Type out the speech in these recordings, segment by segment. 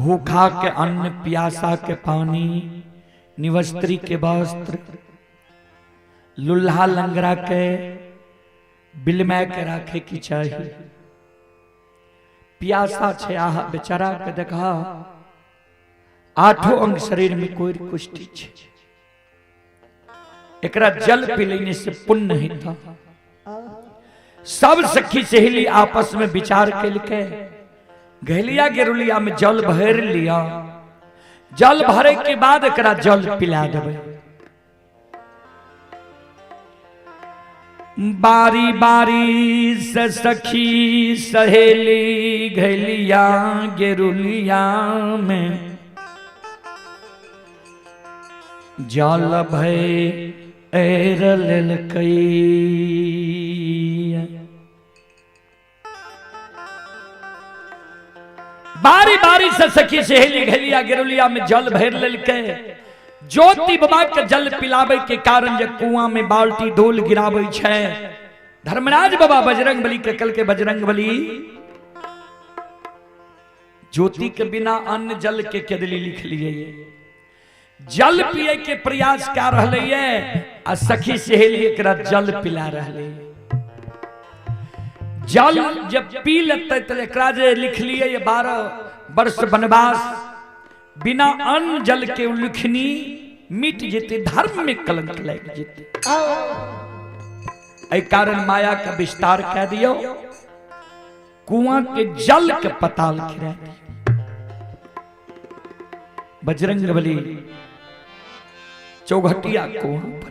भूखा के अन्न, प्यासा के पानी, निवस्त्री के वस्त्र, लुल्हा लंगड़ा के बिलमै के राखे की चाही। प्यासा छे आहा बेचारा के देखा, आठों अंग शरीर में कोई कुष्ठी छे, एकरा जल पी लेने से पुण्य हेता। सब सखी सहेली आपस में विचार केलके, घलिया गेरुलिया में जल भर लिया, जल भरे के बाद एकरा जल पिला देबै। बारी बारी से सखी सहेली घलिया गेरुलिया में जल भय एर लेलकै। बारी बारी से सखी सहेली घलिया गेरुलिया में जल भर लेलकै। ज्योति बाबा के जल पिलावे के कारण जे कुआं में बाल्टी डोल गिरावे छै। धर्मराज बाबा बजरंग बली के कल के बजरंग बली ज्योति के बिना अन्न जल के केदली लिख लिए, जल पिए के प्रयास क्या रहले ये आ सखी सहेली एकरा जल पिला रहले। जल जब पी लेते तो एकरा जे लिख लिए ये 12 वर्ष वनवास बिना अन्न जल के लिखनी मिट जेते, धर्म में कलंक लग जेते। एहि कारण माया का विस्तार कह दियो, कुआं के जल के पताल गिरा दियो। बजरंग बली चौघटिया कुआं पर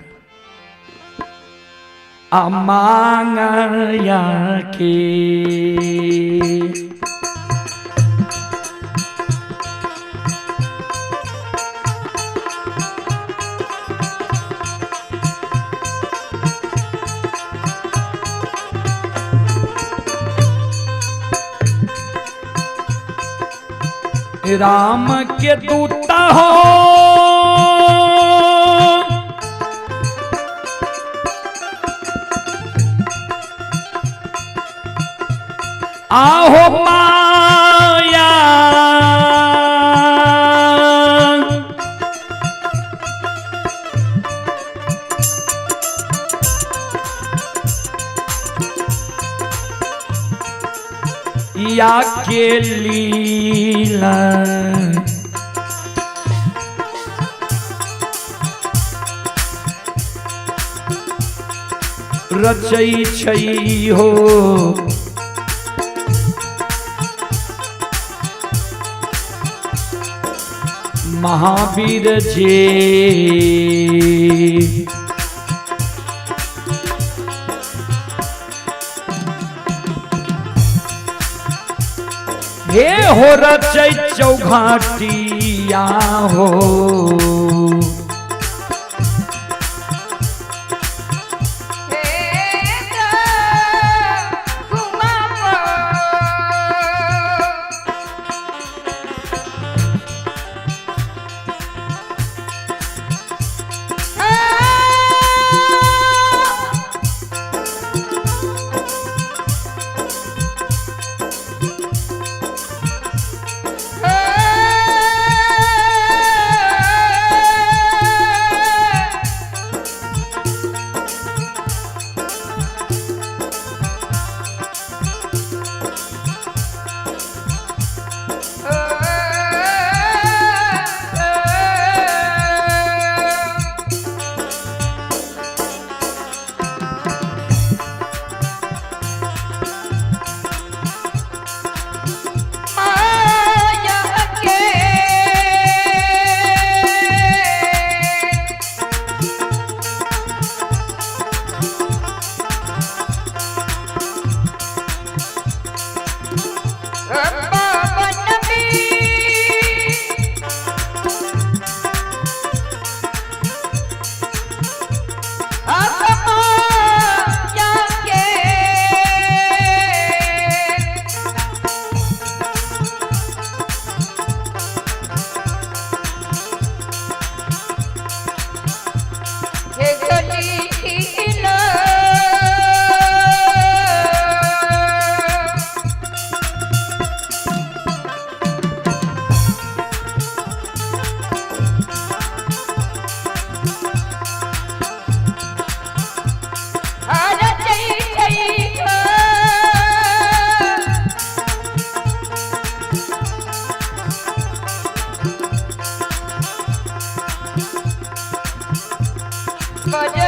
अमांगया के राम के दूता हो, आहो माया या के लीला रचई छई हो। महावीर जे हे हो रचै चौघाटिया हो।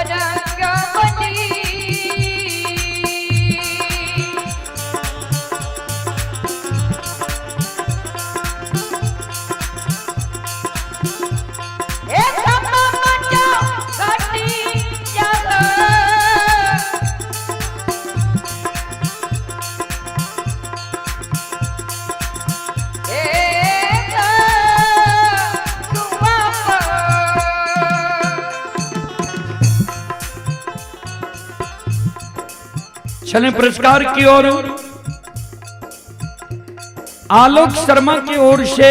बजरंग बली। हे खम्मा मचो घटी जग। एक कुआं पर। चलें पुरस्कार की ओर। आलोक शर्मा की ओर से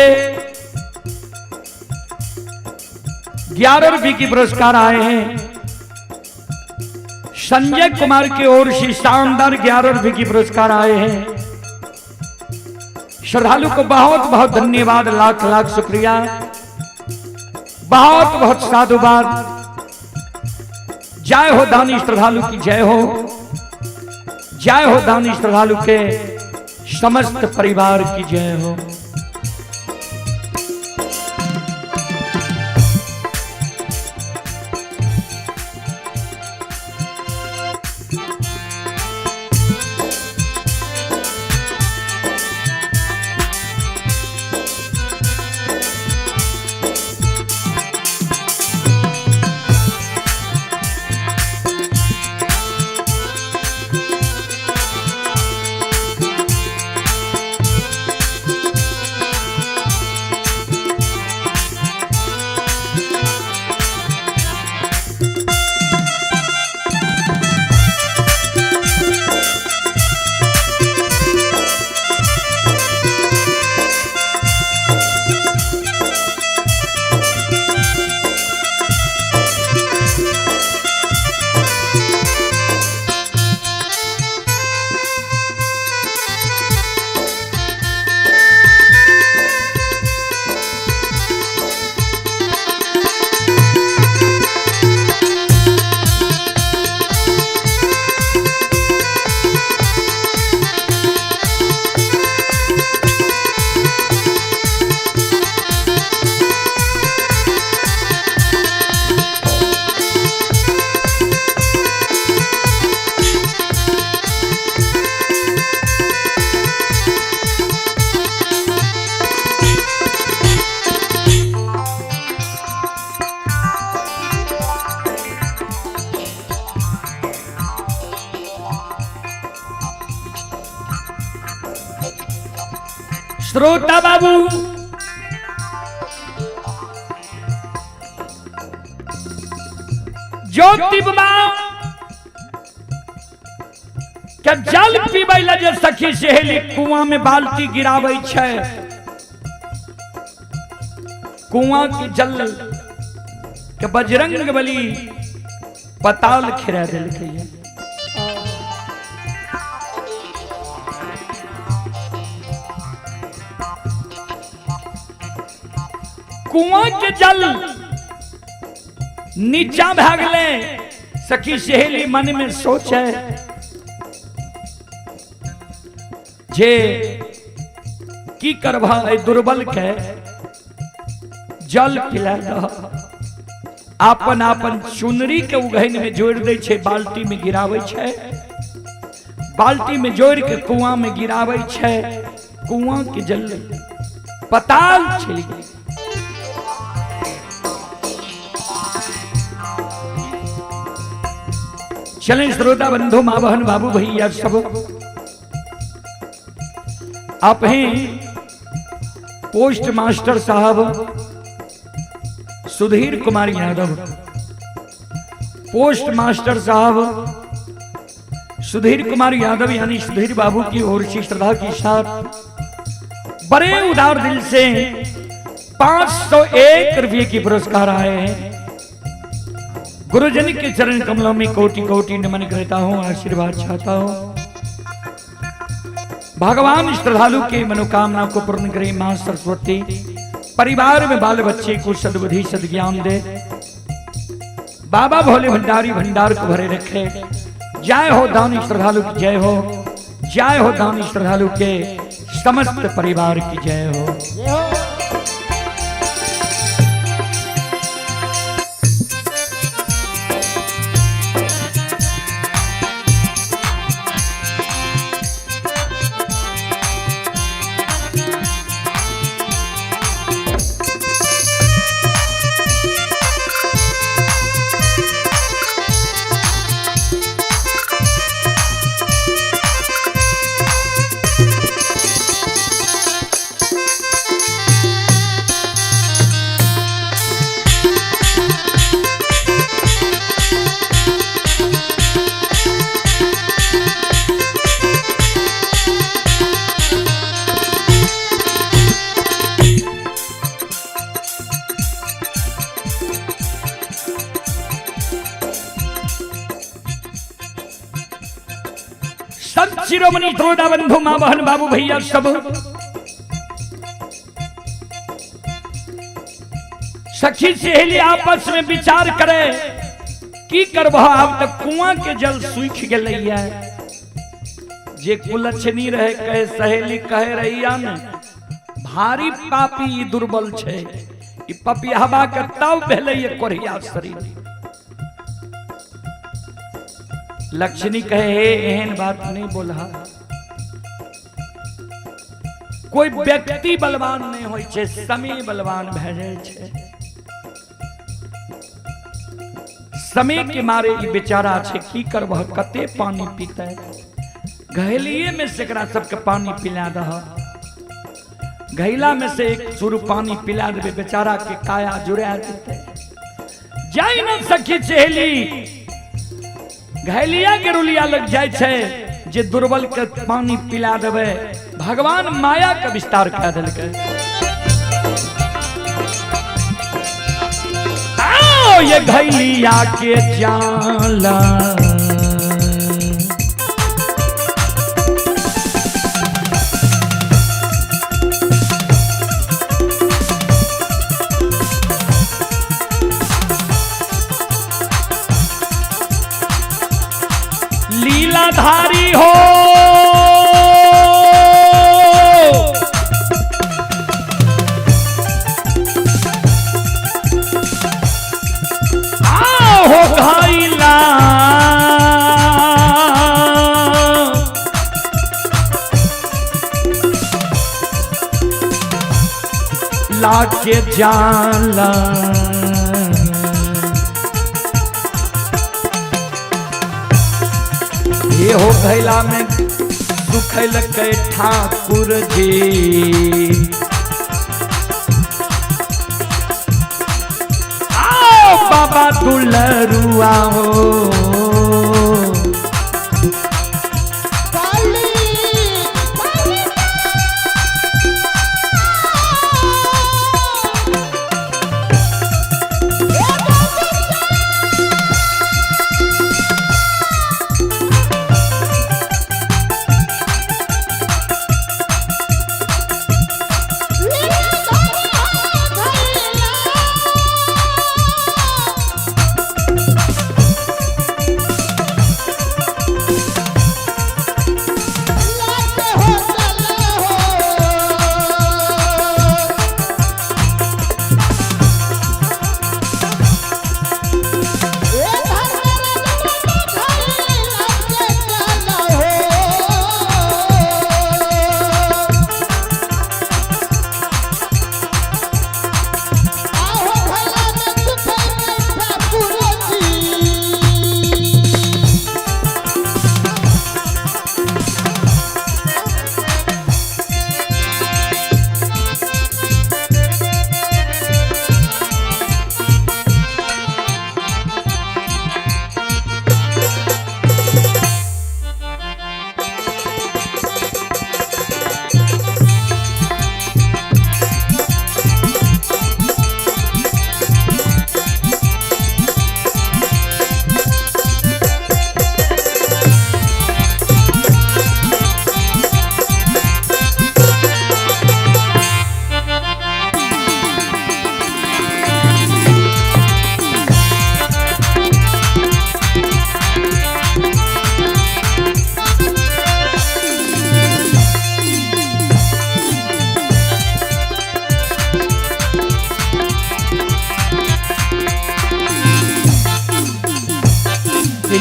11 रुपए की पुरस्कार आए हैं। संजय कुमार की ओर से शानदार 11 रुपए की पुरस्कार आए हैं। श्रद्धालु को बहुत बहुत धन्यवाद, लाख लाख शुक्रिया, बहुत बहुत साधुवाद। जय हो दानी श्रद्धालु की जय हो, जय हो दानी श्रद्धालु के समस्त परिवार की जय हो। श्रोता बाबू, ज्योति बाबा के जल पीबै लए जे सखी सहेली कुआं में बाल्टी गिराबै छै, कुआं के जल के बजरंग बली पताल खिरा देलकै। कुआं के जल नीचा भए गेलै। सखी सहेली मन में सोचे जे की करबा एहि दुर्बल के, जल पिला दह। आपन आपन चुनरी के उघैन में जोड़ि दै छै, बाल्टी में गिराबै छै, बाल्टी में जोड़ि के कुआं में गिराबै छै। कुआं के जल पताल चलि गेलै। चलें श्रोता बंधु, माँ बहन, बाबू भैया सब, आप हैं पोस्ट मास्टर साहब सुधीर कुमार यादव, पोस्ट मास्टर साहब सुधीर कुमार यादव यानी सुधीर बाबू की ओर से श्रद्धा के साथ बड़े उदार दिल से 501 रुपये की पुरस्कार आए हैं। गुरुजन के चरण कमलों में कोटि कोटि नमन करता हूं, आशीर्वाद चाहता हूं। भगवान श्रद्धालु के मनोकामना को पूर्ण करे। मां सरस्वती परिवार में बाल बच्चे को सद्बुद्धि सद्ज्ञान दे। बाबा भोले भंडारी भंडार को भरे रखे। जय हो दानी श्रद्धालु की जय हो, जय हो दानी श्रद्धालु के समस्त परिवार की जय हो। जय हो। शिरोमणि श्रोता बंधु माँ बहन बाबू भैया सब सखी सहेली आपस में विचार करे की करबह, आब तक कुआं के जल सूख गेलैया। जे कुलक्षणी रहे कहे सहेली कहे रहिया ने भारी पापी ई दुर्बल छै, ई पपियाबा के तब भेलै ये कोढ़िया शरीर। लक्ष्मी कहे हे एहन बात नहीं बोला, कोई व्यक्ति बलवान नहीं होय छै, समय बलवान भए जाइ छै। समय के मारे ई बेचारा छै, की करबह, कते पानी पीते, घैलिए में से एकरा सबके पानी पिला दह, घैला में से एक चूरू पानी पिला देबे, बेचारा के काया जुड़ा जेतै। जाय न सखी सहेली घैलिया के रुलिया लग जाय छै जे दुर्बल के पानी पिला देबे, भगवान माया के विस्तार कह देलकै। आओ ये घैलिया के जाला लीलाधारी हो, आओ हो घैला लाके जाला। ये हो घैला में सुखल के ठाकुर जी, आओ बाबा दुलरुआ हो।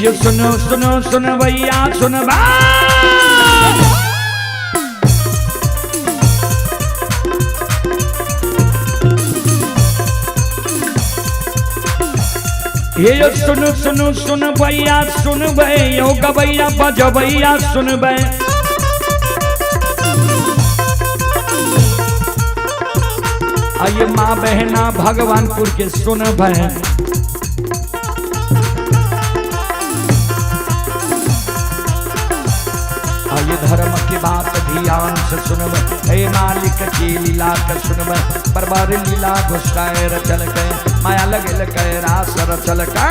ये सुनो सुनो सुन भैया सुन बा, ये सुनो सुनो सुन भैया सुन यो गवैया बजबैया सुन बे। आइए माँ बहना भगवानपुर के सुन बे। ये धर्म की बात ध्यान से सुनब, हे मालिक की लीला के सुनब, बरबर लीला घुसाए रचल के माया लगल के रास रचल के।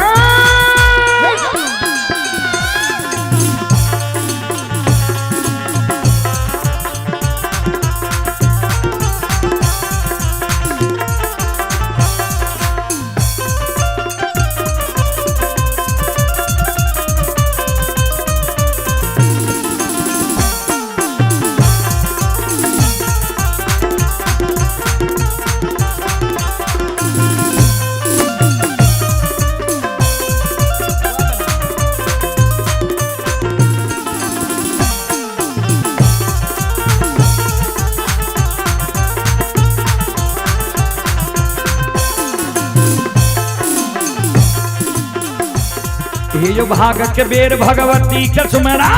हे यो भाग के बेर भगवती के सुमरा।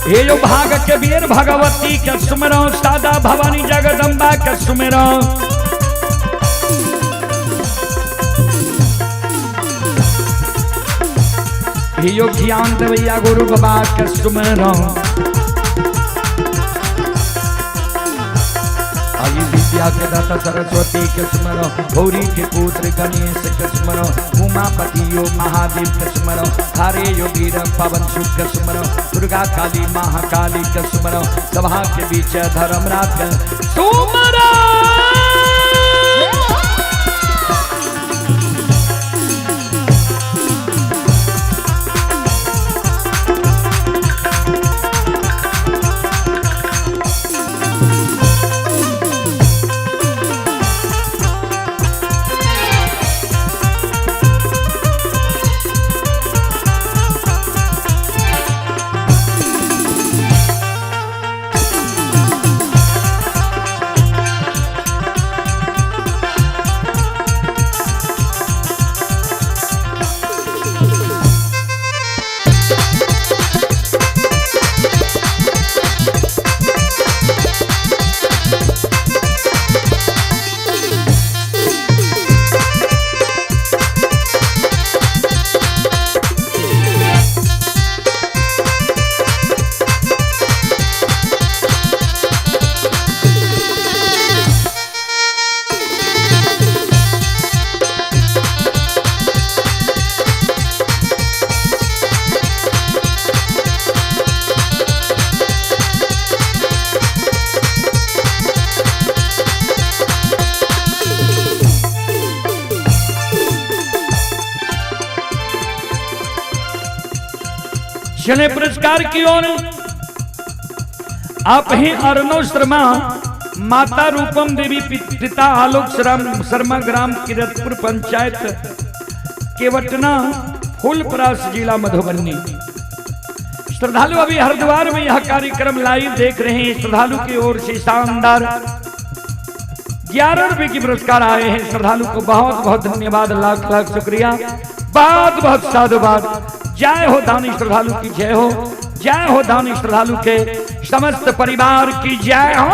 हे यो भाग के बेर भगवती के सुमरो, सादा भवानी जगदम्बा के सुमरो। हे यो ज्ञान देवैया गुरु बाबा के सुमरो। आई विद्या के दाता सरस्वती के स्मरो, गौरी के पुत्र गणेश के स्मरो, उमापति यो महादेव के स्मरो, हरे यो वीर पवन सुख के स्मरो, दुर्गा काली महाकाली के स्मरो, सभा के बीच धर्मराज के सुमरो। चले पुरस्कार की ओर। आप ही अर्णव शर्मा, माता रूपम देवी, पिता आलोक शर्मा, ग्राम किरतपुर, पंचायत केवटना, फूलपरास, जिला मधुबनी। श्रद्धालु अभी हरिद्वार में यह कार्यक्रम लाइव देख रहे हैं। श्रद्धालु की ओर से शानदार 11 रुपए की पुरस्कार आए हैं। श्रद्धालु को बहुत बहुत धन्यवाद, लाख लाख शुक्रिया, बहुत बहुत साधुवाद। जय हो दानी श्रद्धालु की जय हो, जय हो दानी श्रद्धालु के समस्त परिवार की जय हो।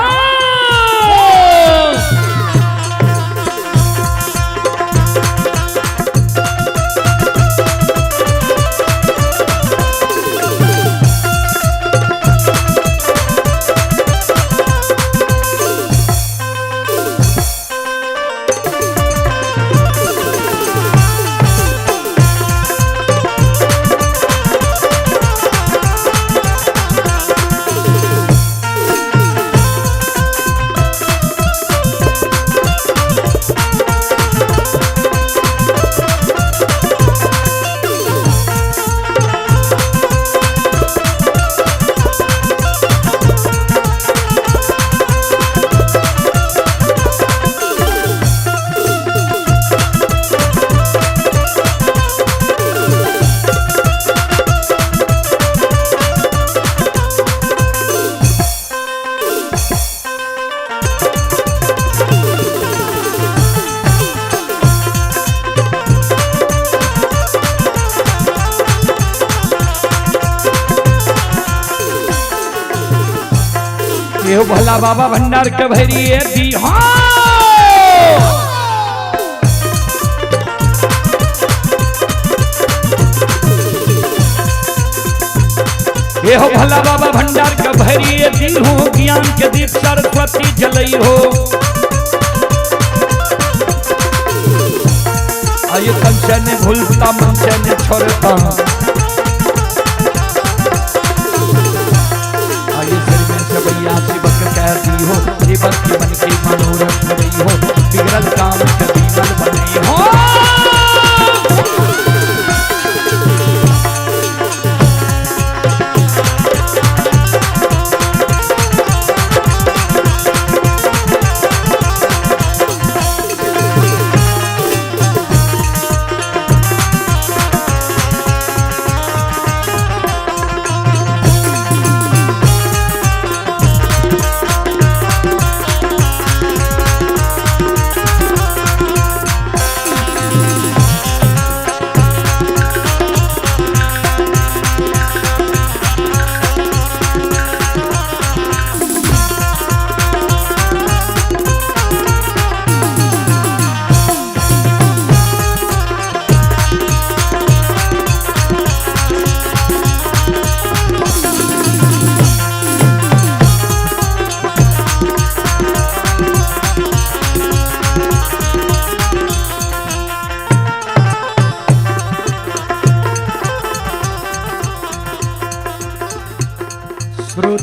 यो भोला बाबा भंडार के भैरी दी। हाँ ये हो भोला बाबा भंडार के भैरी दी हो, ज्ञान के दीप सरस्वती जलई हो। आयु कंचन भूलता मंचन छोड़ता, शिवक कह दी हो, शिवक की मन की मनोरथ रही हो, बिगड़ल काम कभी बल बने हो।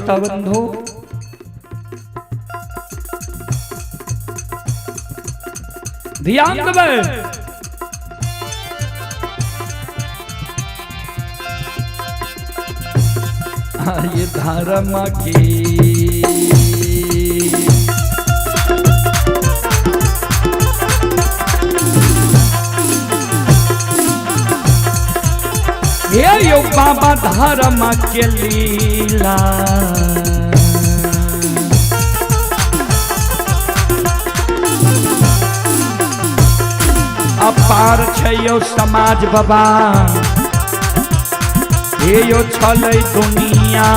श्रोता बंधु, ध्यान देबै। ये धर्म की ये यो बाबा धर्म के लीला, अपार छै यो समाज बाबा, हे यो छलै दुनिया।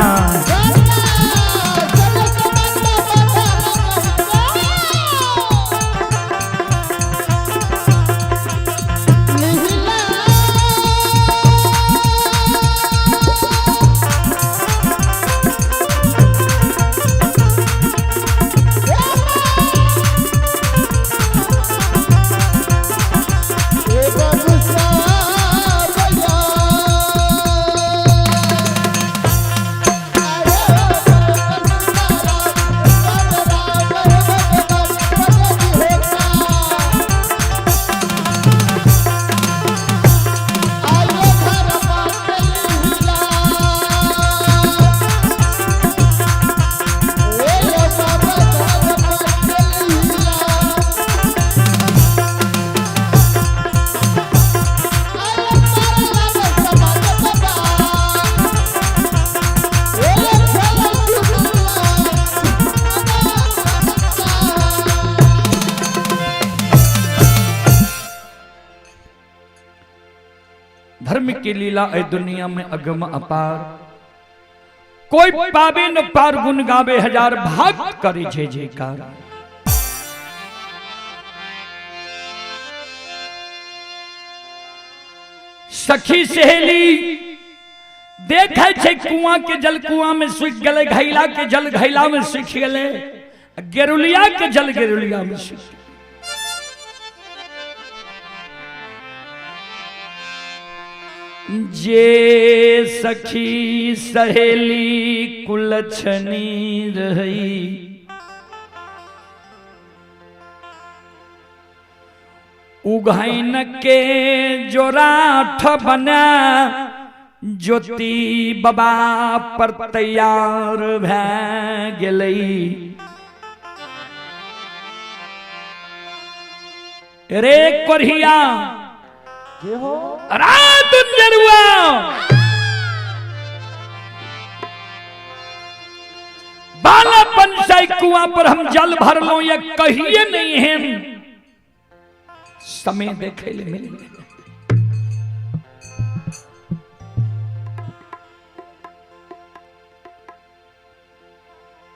धर्म की लीला है दुनिया में अगम अपार, कोई पावे न पार गुण गावे हजार भाग करे जय जयकार। सखी सहेली देखे छे कुआं के जल कुआं में सूख गले, घैला के जल घैला में सूख गले, गेरुलिया के जल गेरुलिया में सूख। जे सखी सहेली कुलछनी रही, उघैन के जोराठ बना ज्योति बाबा पर तैयार भै गेलै। रे कोरिया बालापन से कुआं पर हम जल भरलो या कहिए नहीं है, समय देखे ले मिल।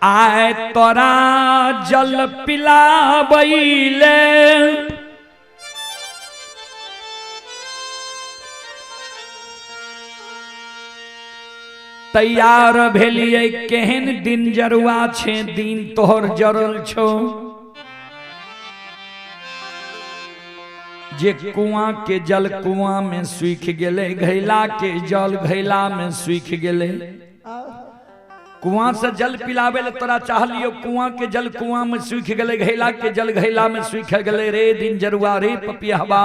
आए तोरा जल पिलाबैले, तैयार भेलिए केहन दिन जरुआ छे, दिन तोहर जरल छो। जे कुआं के जल कुआं में सूख गेले, घैला के जल घैला में सूख गेले। कुआं से जल पिलावे ले तोरा चाहलियो, कुआं के जल कुआं में सूख गेले, घैला के जल घैला में सूख गेले। रे दिन जरुआ रे पपियावा।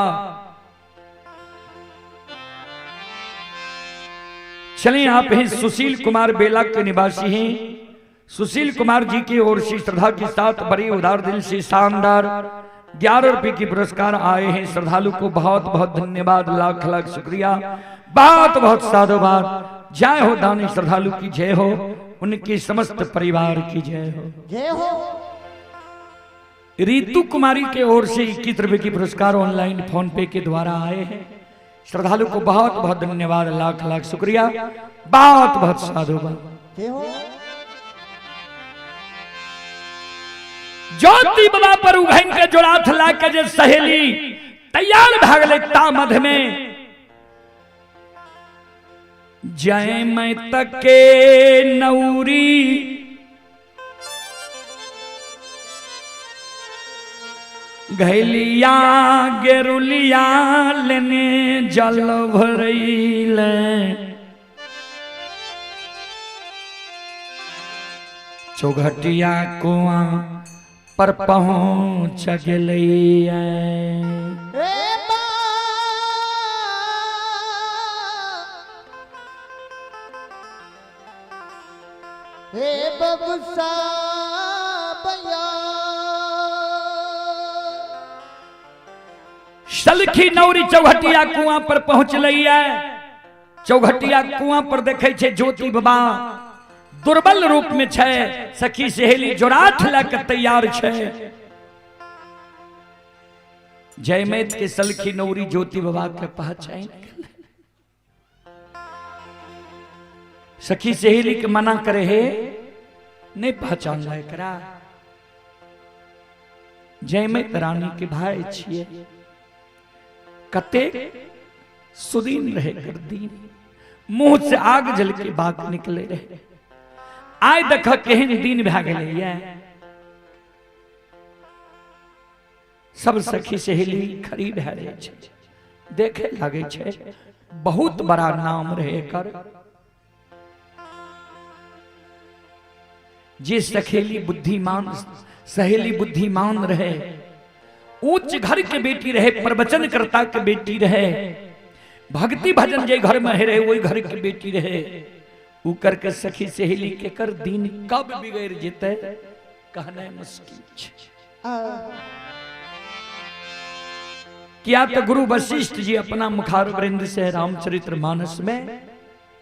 चलिए, आप हैं सुशील कुमार बेला के निवासी हैं। सुशील कुमार जी की ओर से श्रद्धा के साथ बड़ी उदार दिल से शानदार 11 रुपए की पुरस्कार आए हैं। श्रद्धालु को बहुत बहुत धन्यवाद, लाख लाख शुक्रिया, बहुत बहुत साधुवाद। जय हो दानी श्रद्धालु की जय हो, उनके समस्त परिवार की जय हो, जय हो। रितु कुमारी के ओर से 21 रुपए की पुरस्कार ऑनलाइन फोन पे के द्वारा आए हैं। श्रद्धालु को बहुत बहुत धन्यवाद, लाख लाख शुक्रिया, बहुत बहुत साधुवाद। ज्योति बाबा पर उघैन के जोड़ाथ ला के जे सहेली तैयार भागले ता मध में जय मैं तके नौरी घैलिया गेरुलिया लेने जल भरैले। चौघटिया कुआं पर पहुंच गेलैया। हे बबसा भैया। सलखी नौरी चौघटिया कुआं पर पहुंचलैया। चौघटिया कुआं पर देखे छे ज्योति बाबा दुर्बल रूप में छे, सखी सहेली जोराठ लऽ के तैयार छे। जयमेत के सलखी नौरी ज्योति बाबा के पहचान गेलै। सखी सहेली के मना करे हे नहीं पहचान एकरा, जयमेत रानी के भाई छिए, कतेक सुदीन रहे कर दीन, मुंह से आग जल के बात निकले रहे। आय देख केहन दिन भए गेलैया। सब सखी सहेली खड़ी भए जाइ छै, देखे लागै छै, बहुत बड़ा नाम रहे एकर। जे सखेली बुद्धिमान सहेली बुद्धिमान रहे, ऊंच घर के बेटी रहे, प्रवचन करता के बेटी रहे, भक्ति भजन जे घर में रहे वही घर के बेटी रहे, उ करके सखी सहेली के कर दिन कब बिगड़ जेते कहना मुश्किल छे। क्या तो गुरु वशिष्ठ जी अपना मुखार वृंद से रामचरित्र मानस में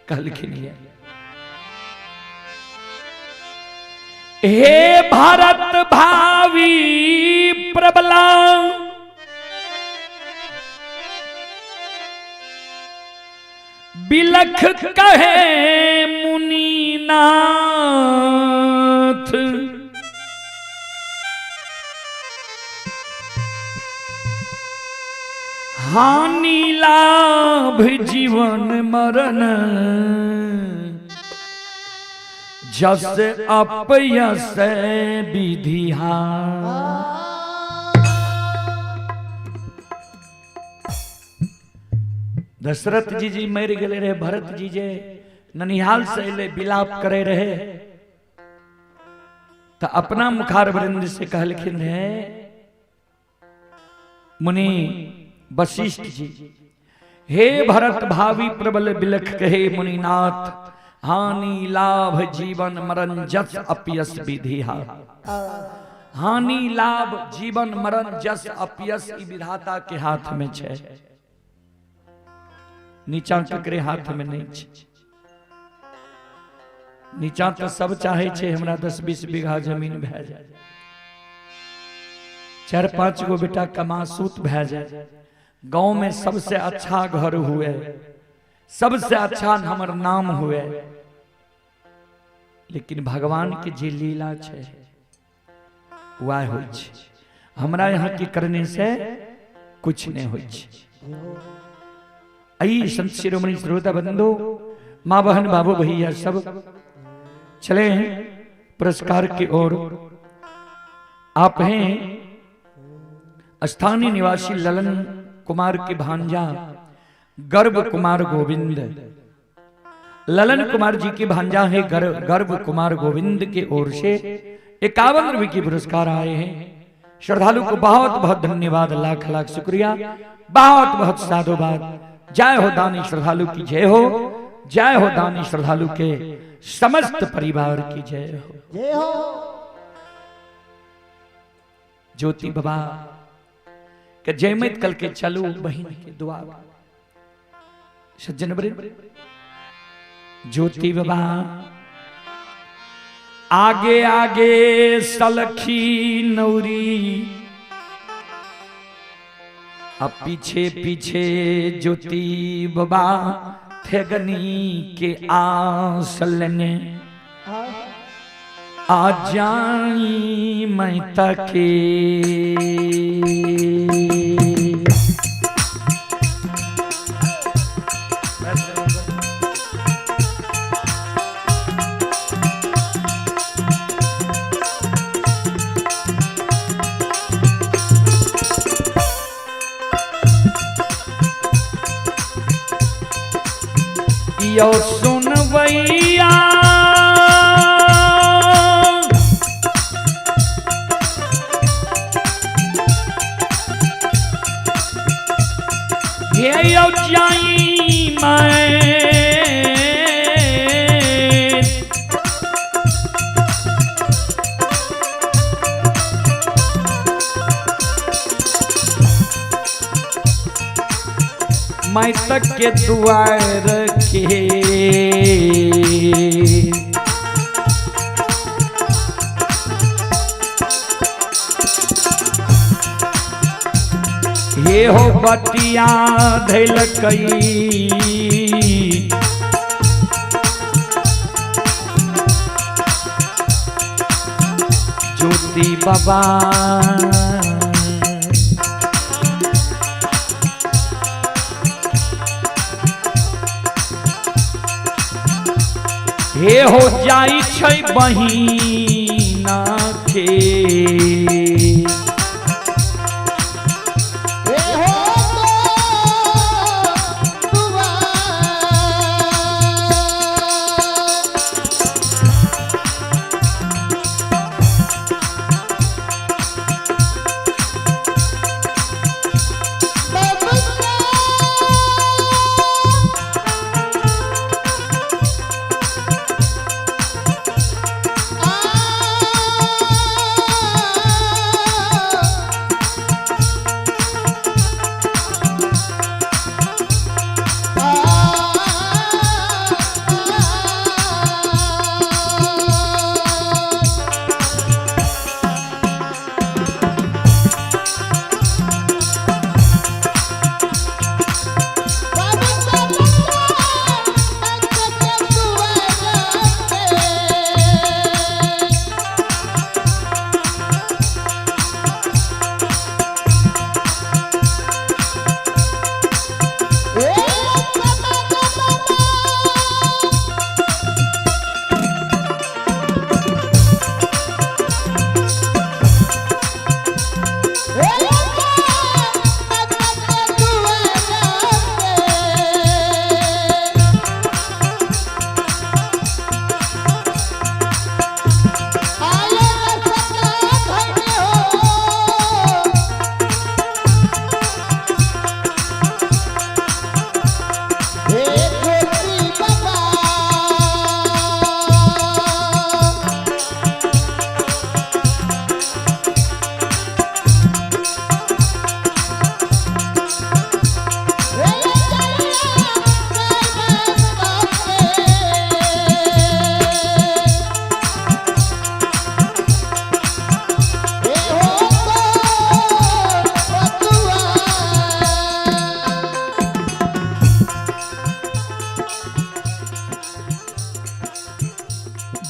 कहलखिन है, हे भारत भावी प्रबला, बिलख कहे मुनिनाथ, हानि लाभ जीवन मरण जस अपयस विधिहा। दशरथ जी जी मर गए रहे, भरत जी जे ननिहाल से अले विलाप करे रहे, तो अपना मुखार वृंद से कहलखिन रहे मुनि वशिष्ठ जी, हे भरत भावी प्रबल बिलख कहे मुनिनाथ, हानि लाभ जीवन मरण जस अपयस विधिहा। हानि लाभ जीवन मरण जस अपयस ई विधाता के हाथ में छे, नीचा ककरे हाथ में नहीं छे। नीचा तो सब चाहे छे हमरा 10-20 बीघा जमीन भए जाए, 4-5 गो बेटा कमा सूत भए जाए, गांव में सबसे अच्छा घर हुए, सबसे अच्छा हमर नाम हुए। लेकिन भगवान के जे लीला छे वह होइ छे, हमरा यहाँ के करने से कुछ नहीं होइ छे। आई संत शिरोमणि श्रोता बंधु, माँ बहन बाबू भैया सब चले हैं पुरस्कार की ओर। आप हैं स्थानीय निवासी ललन कुमार के भांजा गर्भ कुमार गोविंद। ललन कुमार जी के भांजा है गर्भ कुमार गोविंद के ओर से 51 रुपए के पुरस्कार आए हैं। श्रद्धालु को बहुत बहुत धन्यवाद, लाख लाख शुक्रिया, बहुत बहुत साधुवाद। जय हो दानी श्रद्धालु की जय हो, जय हो दानी श्रद्धालु के समस्त परिवार की जय हो। जय हो। ज्योति बाबा के जयमित कल के चलू बहन के दुआ। सज्जन वृंद, ज्योति बाबा आगे आगे सलखी नौरी, अब पीछे पीछे ज्योति बाबा थेगनी के आसलने आ जाई मैं तके। यो सुनवैया मैं मैं तक के दुआर के। ये हो बतिया धैल कई ज्योति बाबा। हे हो जाई छै बहिना के। हे हो दुआ।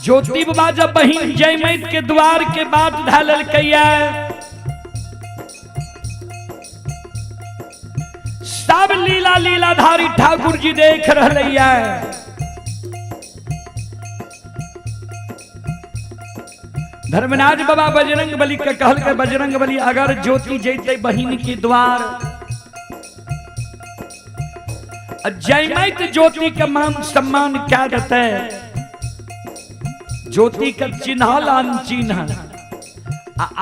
ज्योति बाबा जब बहिन जयमैत के द्वार के बात धैल कैया सब लीला लीलाधारी ठाकुर जी देख रहे। धर्मराज बाबा बजरंग बली के कहल के बजरंग बली अगर ज्योति जैते बहिन के द्वार जयमैत ज्योति के मान सम्मान क्या देते। ज्योति के चिन्हल अनचिन्ह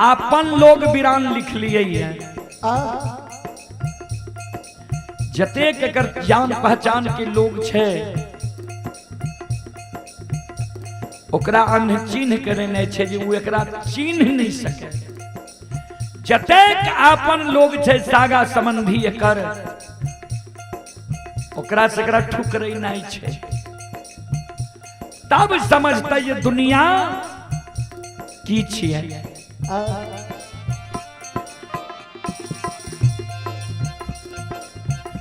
आपन लोग बिरान लिख लिए है। जतेक एकर जान पहचान के लोग छे ओकरा अनचिन्ह करेने छे जे उ एकरा चिन्ह नहीं सके। जतेक आपन लोग छे सागा संबंधी एकर ओकरा से एकरा ठुकरै नहीं छे। तब समझता ये दुनिया की छियै।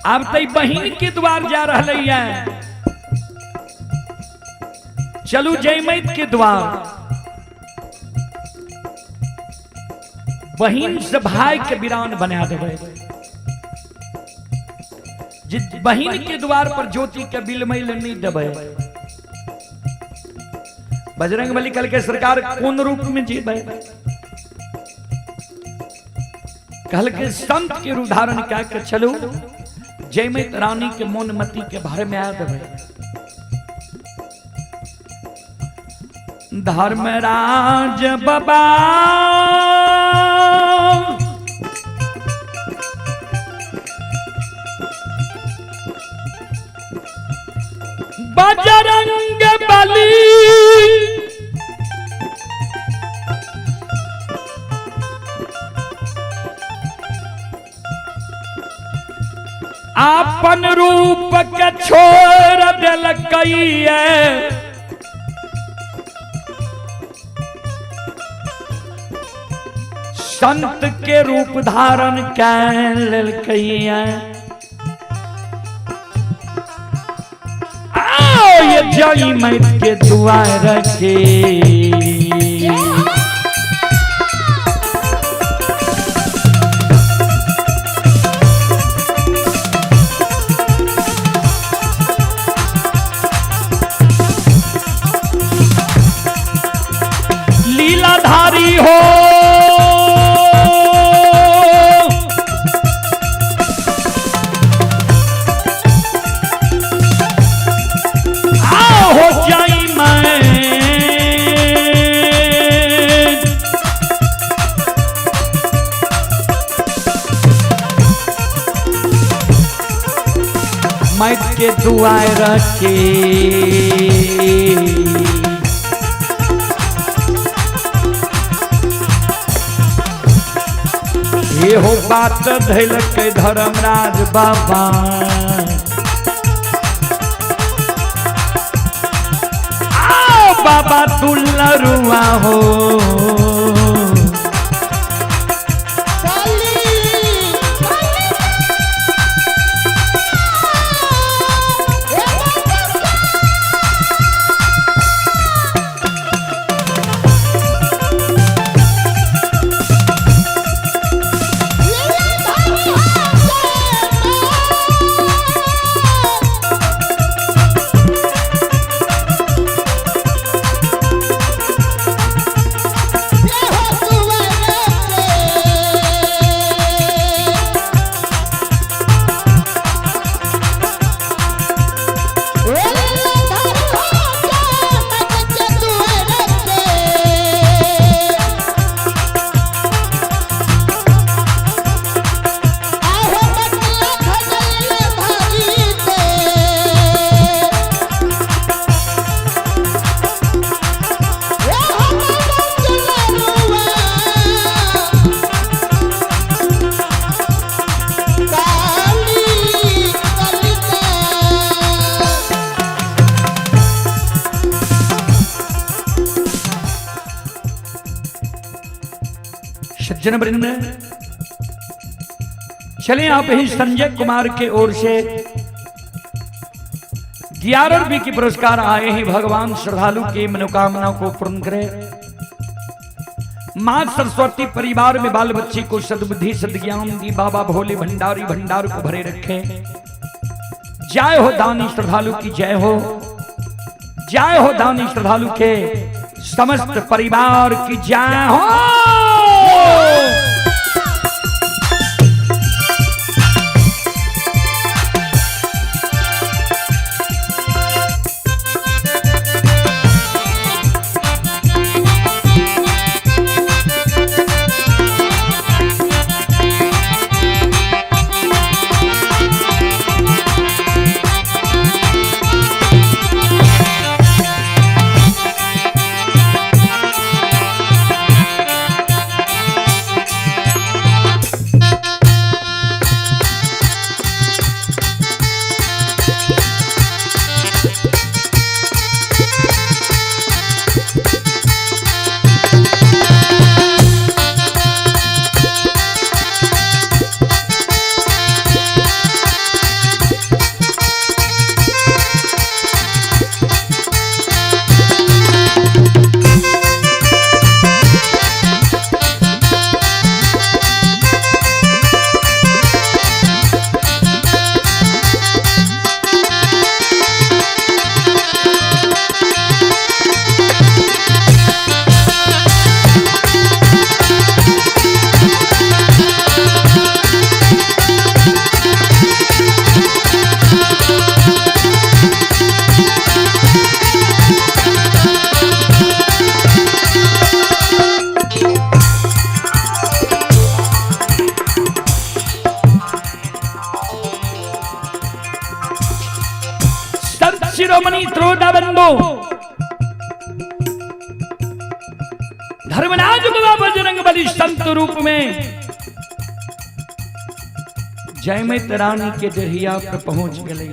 अब तो बहिन के द्वार जा रहा है। चलू जयमैत के द्वार। बहिन से भाई के बिरान बना देबै। बहिन के द्वार पर ज्योति के बिलमैल नहीं देबै। बजरंग बली कल के सरकार कौन रूप में जीबै? कल के संत के रूप धारण क्या के चलू जयमैत रानी के मोनमती के भर में आ देबै। धर्मराज बाबा बजरंग बली आपन रूप के छोड़ देलकैये संत के रूप धारण कै लेलकैये। आओ ये जई मैत के दुआर के लीलाधारी हो आओ हो जाई मैं मैत के दुआर के ये हो बात धैलक धर्मराज बाबा आओ बाबा दुलरुआ हो सज्जन वृंद, चले आप ही संजय कुमार के ओर से 11 रुपये की पुरस्कार आए हैं। भगवान श्रद्धालु की मनोकामना को पूर्ण करे। मां सरस्वती परिवार में बाल बच्चे को सद्बुद्धि सद्ज्ञान दी। बाबा भोले भंडारी भंडार को भरे रखे। जय हो दानी श्रद्धालु की जय हो। जय हो दानी श्रद्धालु के समस्त परिवार की जय हो। श्रोता बंधु, धर्मराज बाबा बजरंग बली संत रूप में जयमित रानी के डेढ़िया पर पहुंच गए।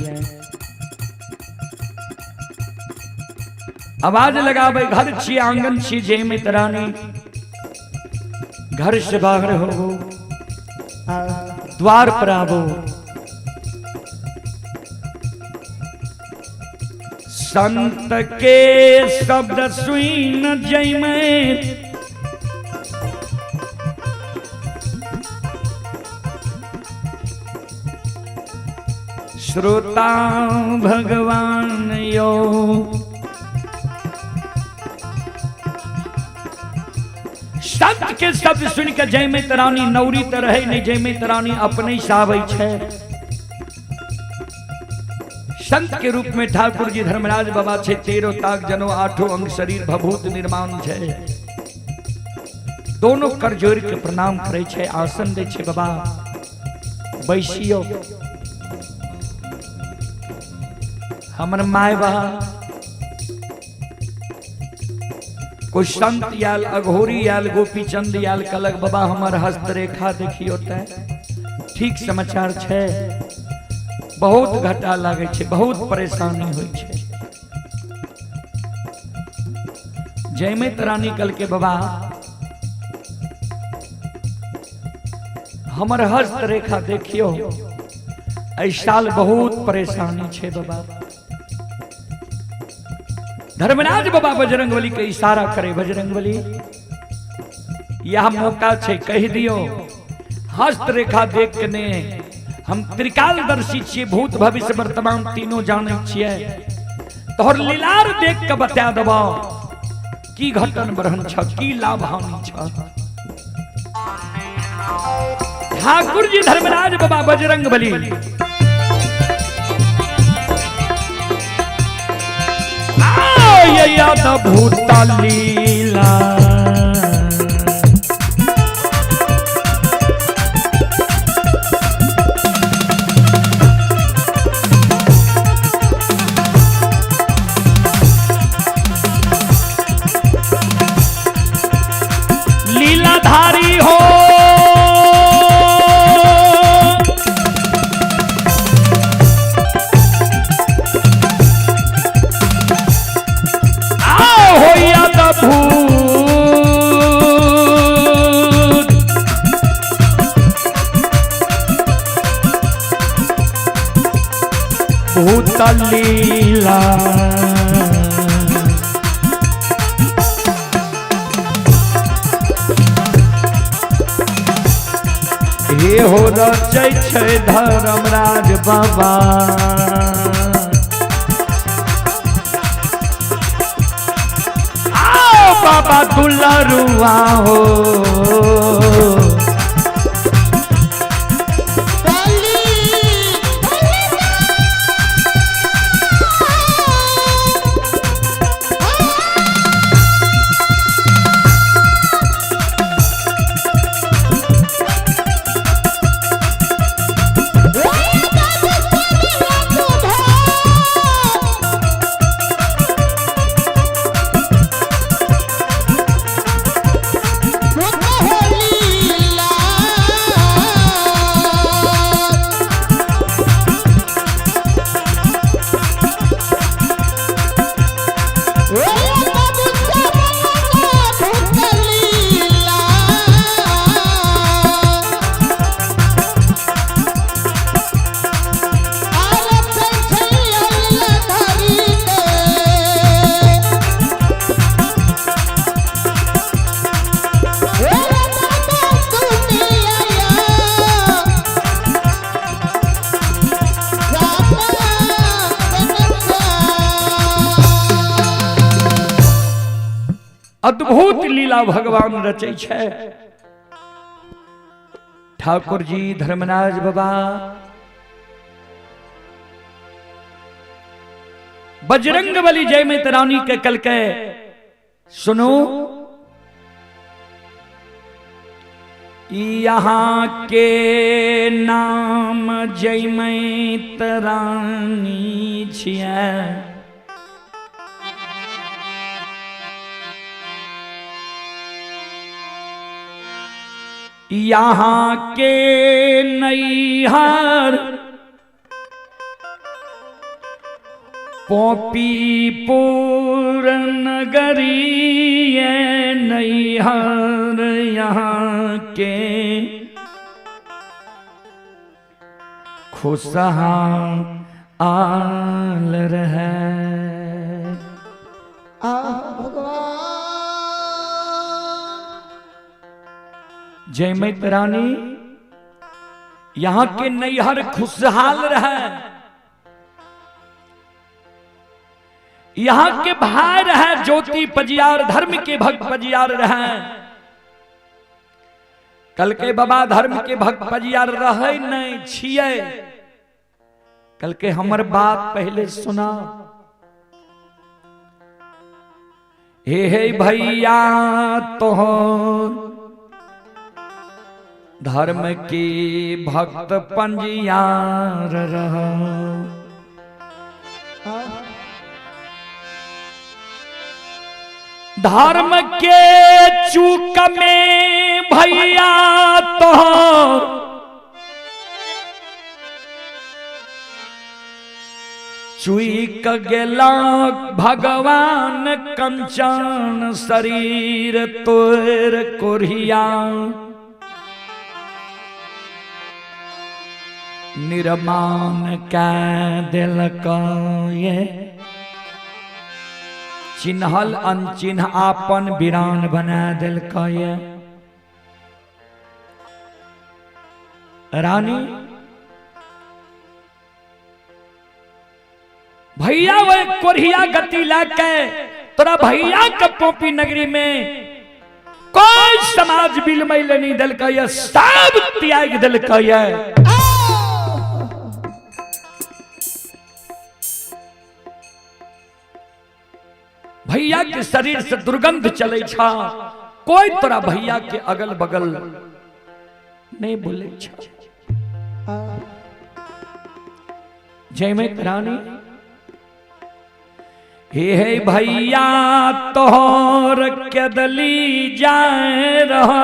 आवाज लगावे, घर छी आंगन छी जयमित रानी, घर से बाहर हो, द्वार पर आवो। संत के शब्द सुन जयमित श्रोता भगवान यो। संत के शब्द सुन के जयमित रानी नौरी त रहे नहीं, जयमित रानी अपने से आबै छै। संत के रूप में ठाकुर जी धर्मराज बाबा छे, 13 ताक जनो 8 अंग शरीर भभूत निर्माण छे। दोनों कर जोड़ के प्रणाम करे छे, आसन दे छे, बाबा बैसियो। हमर my बाप कोई संत आयल, अघोरी आयल, गोपी चंद आयल, कलक बाबा हमर हस्तरेखा देखियो ते ठीक समाचार छे, बहुत घाटा लागे छे, बहुत परेशानी होई छे। जयमित रानी कल के बाबा हमर हस्तरेखा देखियो, एहि साल बहुत परेशानी छे बाबा। धर्मराज बाबा बजरंगबली के इशारा करे, बजरंगबली यह मौका छे कह दियो, हस्तरेखा देख के ने हम त्रिकालदर्शी छियै, भूत भविष्य वर्तमान तीनों जानै छियै, तोहर लीलार देख के बता देबो की घटन बढ़न छ, की लाभ हानि छ। ठाकुर जी धर्मराज बाबा बजरंगबली भूत लीला लीलाधारी हो, भूत लीला। हे हो रचै छै धर्मराज बाबा, आओ बाबा दुलरुआ हो। अद्भुत लीला भगवान रचै छै। ठाकुर जी धर्मराज बाबा बजरंग बली जयमित रानी के कल के सुनो, यहाँ के नाम जयमित रानी छियै, यहाँ के नैहर पोपीपुर नगरी नैहर यहाँ के खुशहाल आल रहे। भगवान जय मैत रानी यहाँ के नैहर खुशहाल रहे, यहाँ के भाई रहे ज्योति पजियार धर्म के भक्त पजियार रहे। कल के बाबा धर्म के भक्त पजियार रहे नहीं छिये। कल के हमर बात पहले सुना। हे हे भैया तो धर्म के भक्त पंजियार रह। धर्म के चूक में भैया तो चुईक गेला भगवान कंचन शरीर तोर कोरिया निर्माण कै दिलक ये चिन्हल अनचिन्ह आपन वीरान बना दिलक ये। रानी भैया वह कोरिया गति लाके तोरा भैया के पोपी नगरी में कोई समाज बिल मैल नहीं दिलक ये, सब त्याग दिलक ये। भैया के शरीर से दुर्गंध चले छा, कोई तोरा भैया के अगल बगल नहीं बोले छा। जय मैत रानी हे हे भैया तोहर केदली जाए रहा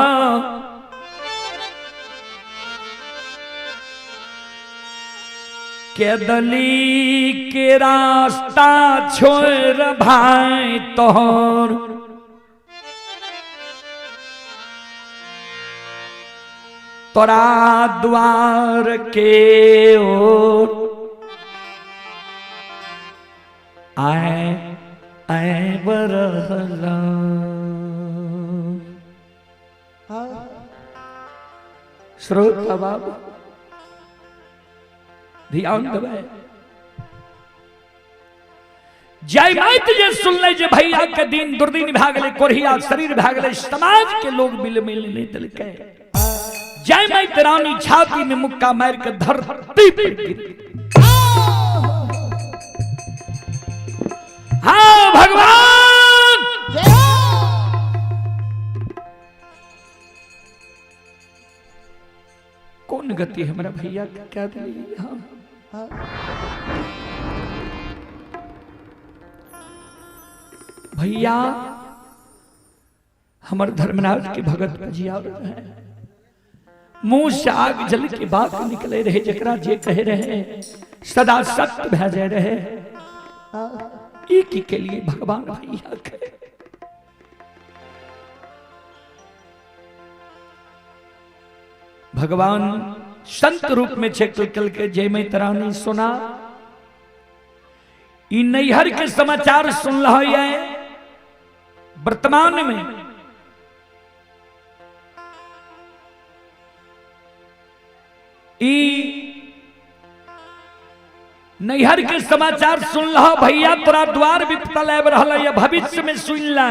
केदली के रास्ता छोड़ भाई तोहर तोरा द्वार के ओर आए आए बरहला। श्रोता बाबू ध्यान देबै। जय माइत जे सुनले जे भैया के दिन दुर्दिन भए गेलै, कोढ़िया शरीर भए गेलै, समाज के लोग मिल मिल नहीं देलकै। जय माइत रानी छाती में मुक्का मार के धरती पर गिर। हाँ भगवान कौन गति हमरा भैया के क्या दिली। हाँ भैया हमर धर्मराज के भगत पजिया रहे, मुंह से आग जल के बात निकले रहे, जकरा जे कहे रहे सदा सत्य भै जाए रहे। एक ही के लिए भगवान भैया के भगवान संत रूप में छे कल के जय मैत रानी सुना। ई नैहर के समाचार सुन रहा है वर्तमान में ई नैहर के समाचार सुन रहा भैया तोरा द्वार विपता आबि रहल है, भविष्य में सुन ला।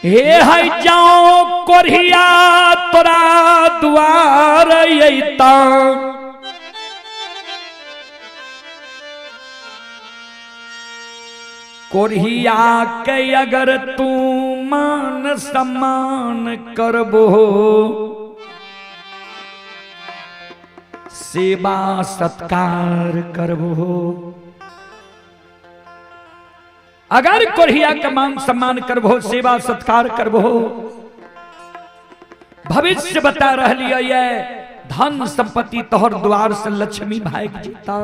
हे है जाओ कोरिया तोरा द्वार अइता कोरिया के अगर तू मान सम्मान करबो सेवा सत्कार करबो। अगर कोढ़िया के मान सम्मान करबो, सेवा सत्कार करबो, भविष्य बता रहलियै ये धन संपत्ति तोहर द्वार से लक्ष्मी भाग जेता,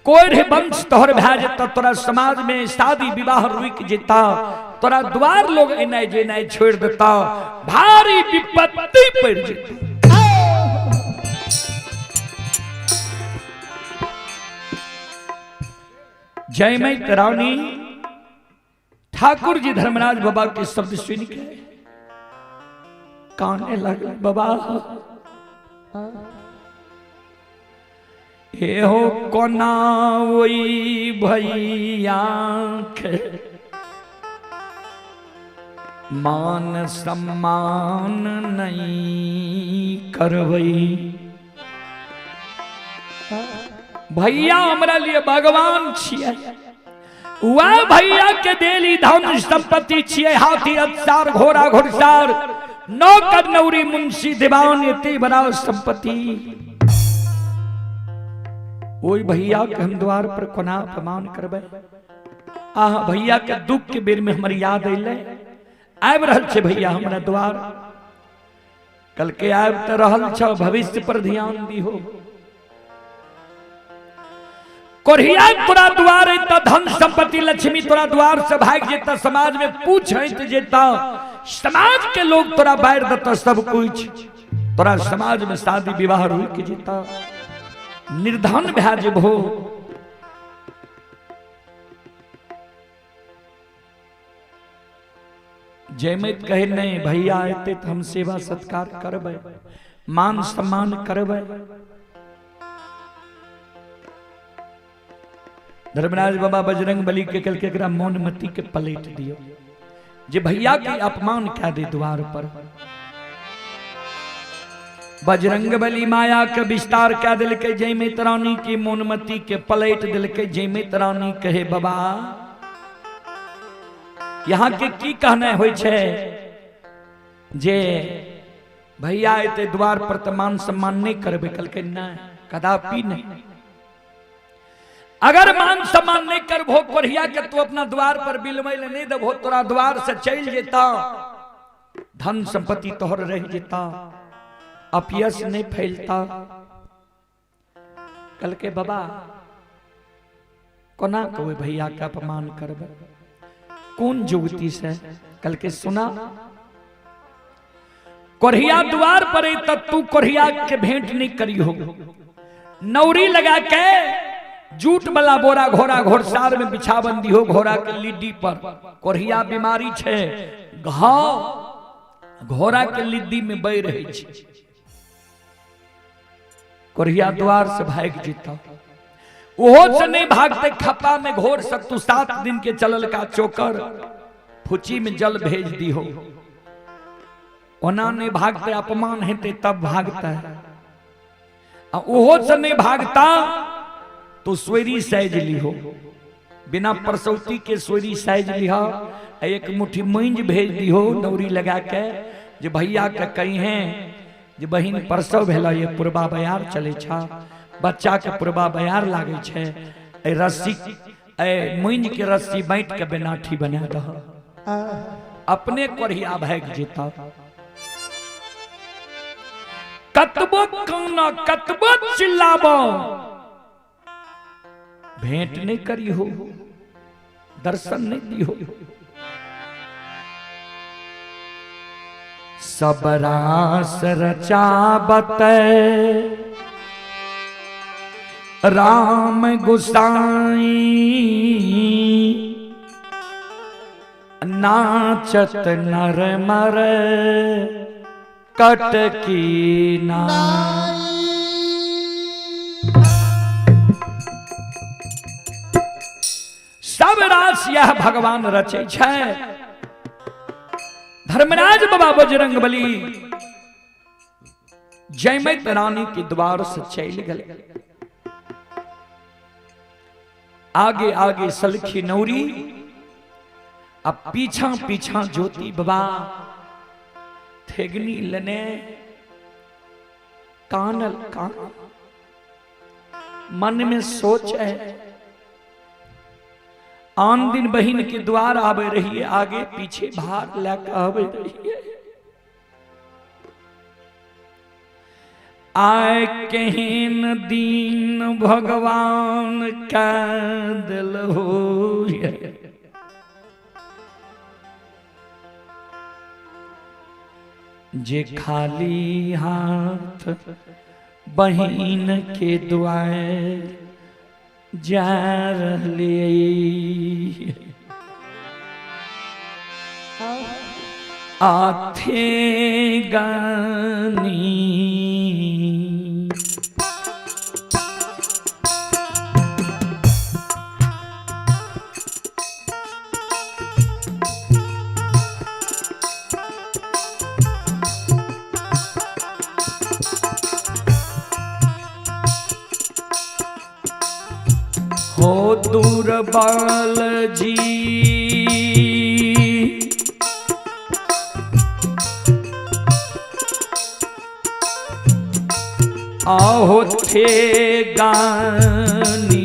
कोढ़ वंश तोहर भए जेता, तोरा समाज में शादी विवाह रुक जेता, तोरा द्वार लोग एनाइ जेनाइ छोड़ देता, भारी विपत्ति पड़ जेता। जय मई तरानी ठाकुर जी धर्मराज बाबा के शब्द सुन के काने लगल, बाबा हे हो कोना ओई भैया के मान सम्मान नहीं करवई। भैया हमरा लिए भगवान छियै, वह भैया के देली धन संपत्ति छियै, हाथी अत्सार घोड़ा घुड़सार नौकर नौरी मुंशी दीवान एते बड़ा संपत्ति। ओई भैया के हम द्वार पर कोना अपमान करबै? आह भैया के दुख के बेर में हमर याद अइलै, आबि रहल छै भैया हमरा द्वार, कल के आबि तऽ रहल छ, भविष्य पर ध्यान दिहो। कोढ़िया तोरा द्वार अइतऽ, धन संपत्ति लक्ष्मी तोरा द्वार से भागि जेतऽ, समाज में पूछ हटि जेतऽ, समाज के लोग तोरा बारि देतऽ सब कुछ, तोरा समाज में शादी विवाह रुकि जेतऽ, निर्धन भए जेबहो। जयमैत कहे नहीं भैया एते तऽ हम सेवा सत्कार करबै, मान सम्मान करबै। धर्मराज बाबा बजरंग बली के कहलकै एकरा मौनमती के पलट दियौ, जे भैया के अपमान कए दे द्वार पर। बजरंग बली माया के विस्तार कए देलकै, जयमैत रानी के मौनमती के पलट देलकै। जयमैत रानी कहे बाबा यहाँ के की कहना होइ छै जे भैया एते द्वार पर तऽ मान सम्मान नहीं करबै? कहलकै नहीं, कदापि नहीं। अगर मान सम्मान नहीं करबो कोढ़िया के तू अपना द्वार पर बिलमै ले नहीं देबो, तोरा द्वार से चलि जेता, धन संपत्ति तोहर रह जेता, अपयश नहीं फैलता। कहलकै बाबा कोना कहबै भैया के अपमान करबै, कोन जुगती से? कहलकै सुना, कोढ़िया द्वार पर अइतऽ तू कोढ़िया के भेंट नहीं करियो, नौरी लगा के जूट वाला बोरा घोड़ा घोड़सार में बिछावन दिहो घोड़ा के लिड्डी पर। कोढ़िया बीमारी छै, घाव घोड़ा के लिड्डी में बहि रहै छै, कोढ़िया द्वार से भागि जेता, ओहो से नहीं भागते, खप्पा में घोर सक तू 7 दिन के चलल का चोकर फुची में जल भेज दिहो। ओना नहीं भागते, अपमान हेतै तब भागता है, आ ओहो से नहीं भागता तो सोयरी साइज लिहो, बिना परसौती के सोयरी साइज लिह, एक मुट्ठी मूंज भेज दिहो नौरी लगा के, जे भैया के कही हैं जे बहिन परसौ भेल ये पुरबा बयार चले छा, बच्चा के पुरबा बयार लागे छै, ए रस्सी ए मूंज के रस्सी बांट के बेनाठी बना दह, अपने कोढ़िया भागि जेता। कतबो काना कतबो चिल्लाबो भेंट नहीं करी हो, दर्शन नहीं दी हो। सब रास रचाबत राम गुसाई, नाचत नर मर कटकी ना। सब रास यह भगवान रचे छै। धर्मराज बाबा बजरंग बली जयमैत रानी के द्वार से चल गए, आगे आगे सलखी नौरी, अब पीछा पीछा ज्योति बाबा थेगनी लने कानल कान। मन में सोच है आन दिन बहिन के द्वार आबे रहिए, आगे पीछे भार लए के आबे रहिए। आय केहन दिन भगवान का दिल हो, जे खाली हाथ बहिन के द्वार जा रहले। आथे गानी हो दुर्बल जी, आहो थे गानी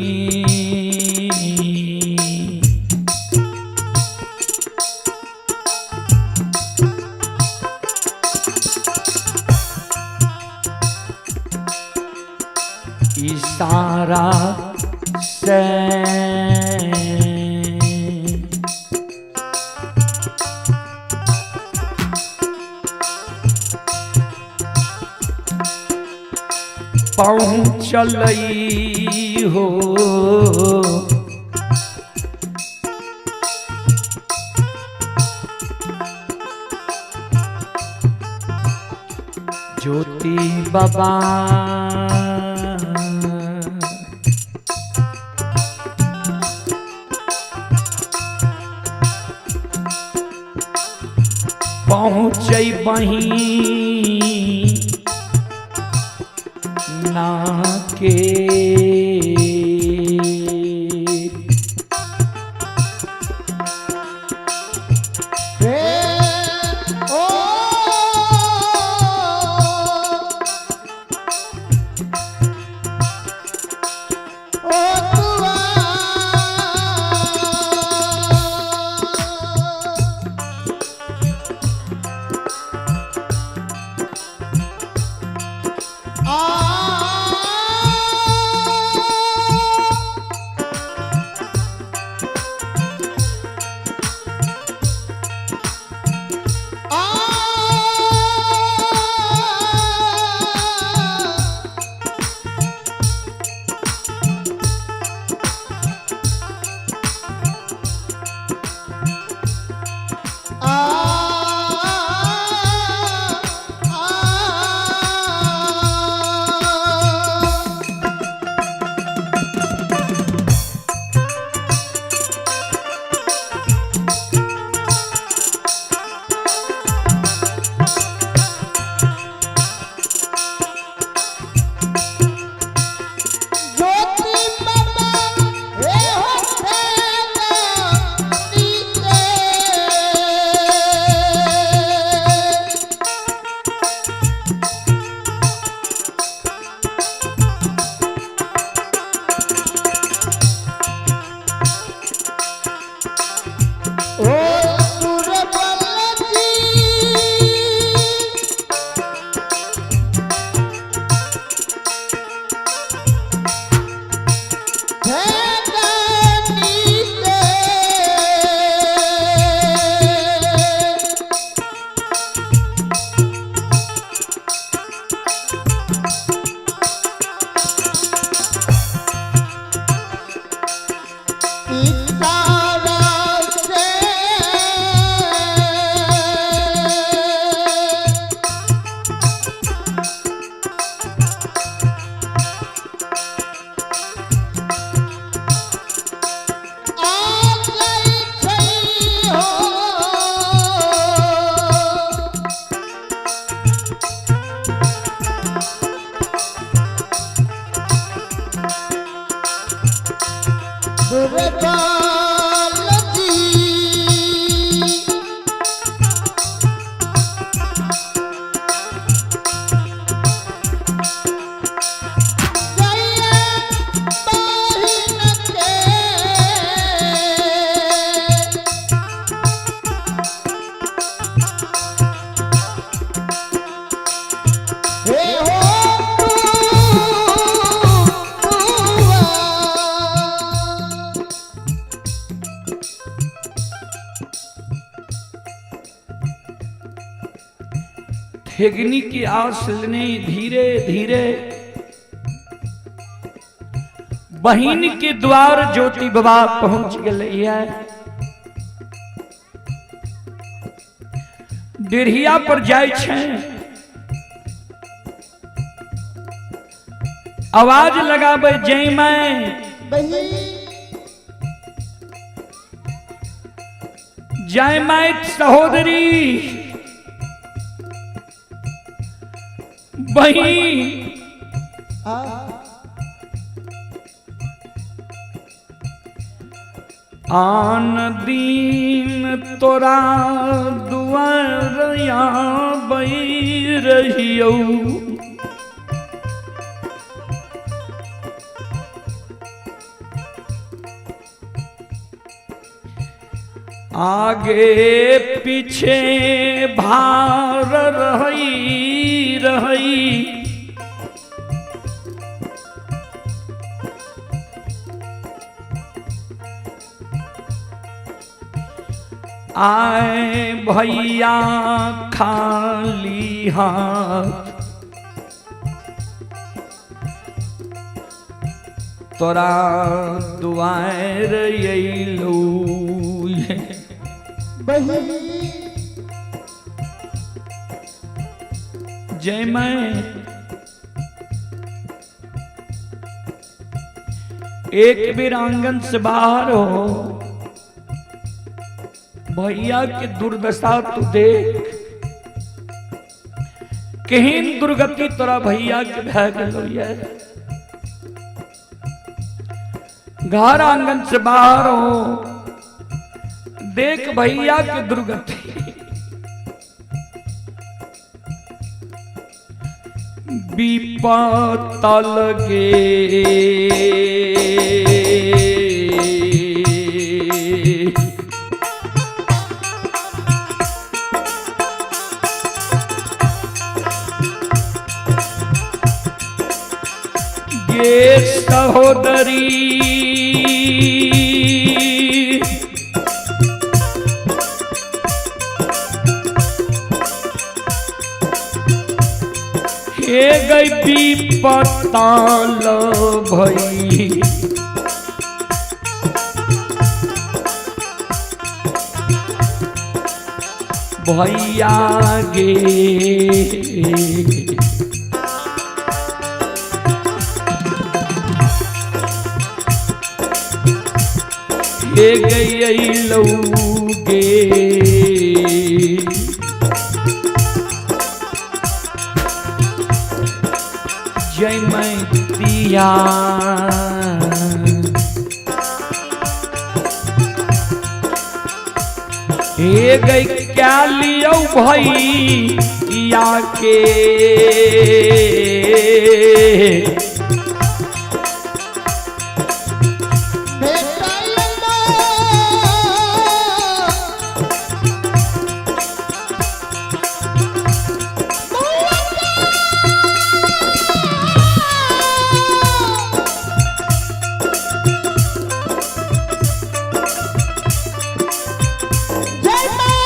इशारा से पहुँचल हो। ज्योति बाबा पहुँचै बही ना के। दुर्बल जी। ठेगनी की आस लेने धीरे धीरे बहिन के द्वार ज्योति बाबा पहुंच गए। डेढ़िया पर जाय छै, आवाज लगाबे जय मैं बहिन जय मैं सहोदरी बहिन। आ आन दिन तोरा दुआरया बई रहियौ, आगे पीछे भार रही रही, आए भैया खाली हाथ तोरा दुआर अयलू। बहिन जय मैं एक बेर आंगन से बाहर हो, भैया के दुर्दशा तू देख, केहन दुर्गति तोरा भैया के भै गेलो ये। घर आंगन से बाहर हो, देख भैया के दुर्गति। विपत लगे गे सहोदरी, हे गई विपताल भई, भैया गे। हे गई लौगे जय मैतिया। हे गई क्या लियो भैया के, बेटा अम्मा जय माता।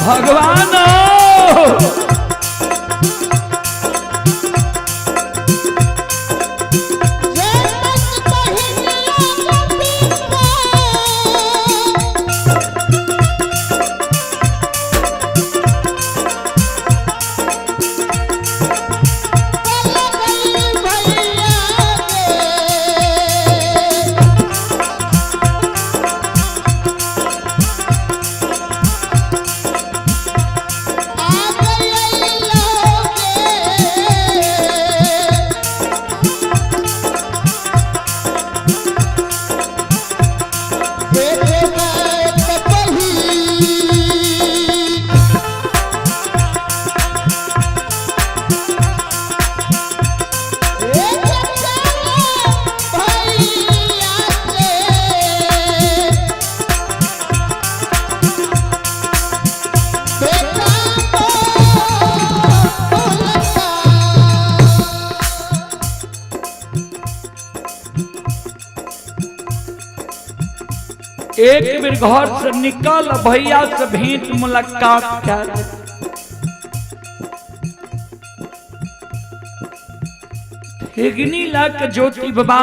भगवान एक बेर घर से निकल भैया से भेंट मुलाकात कर। ठेगनी लाके ज्योति बाबा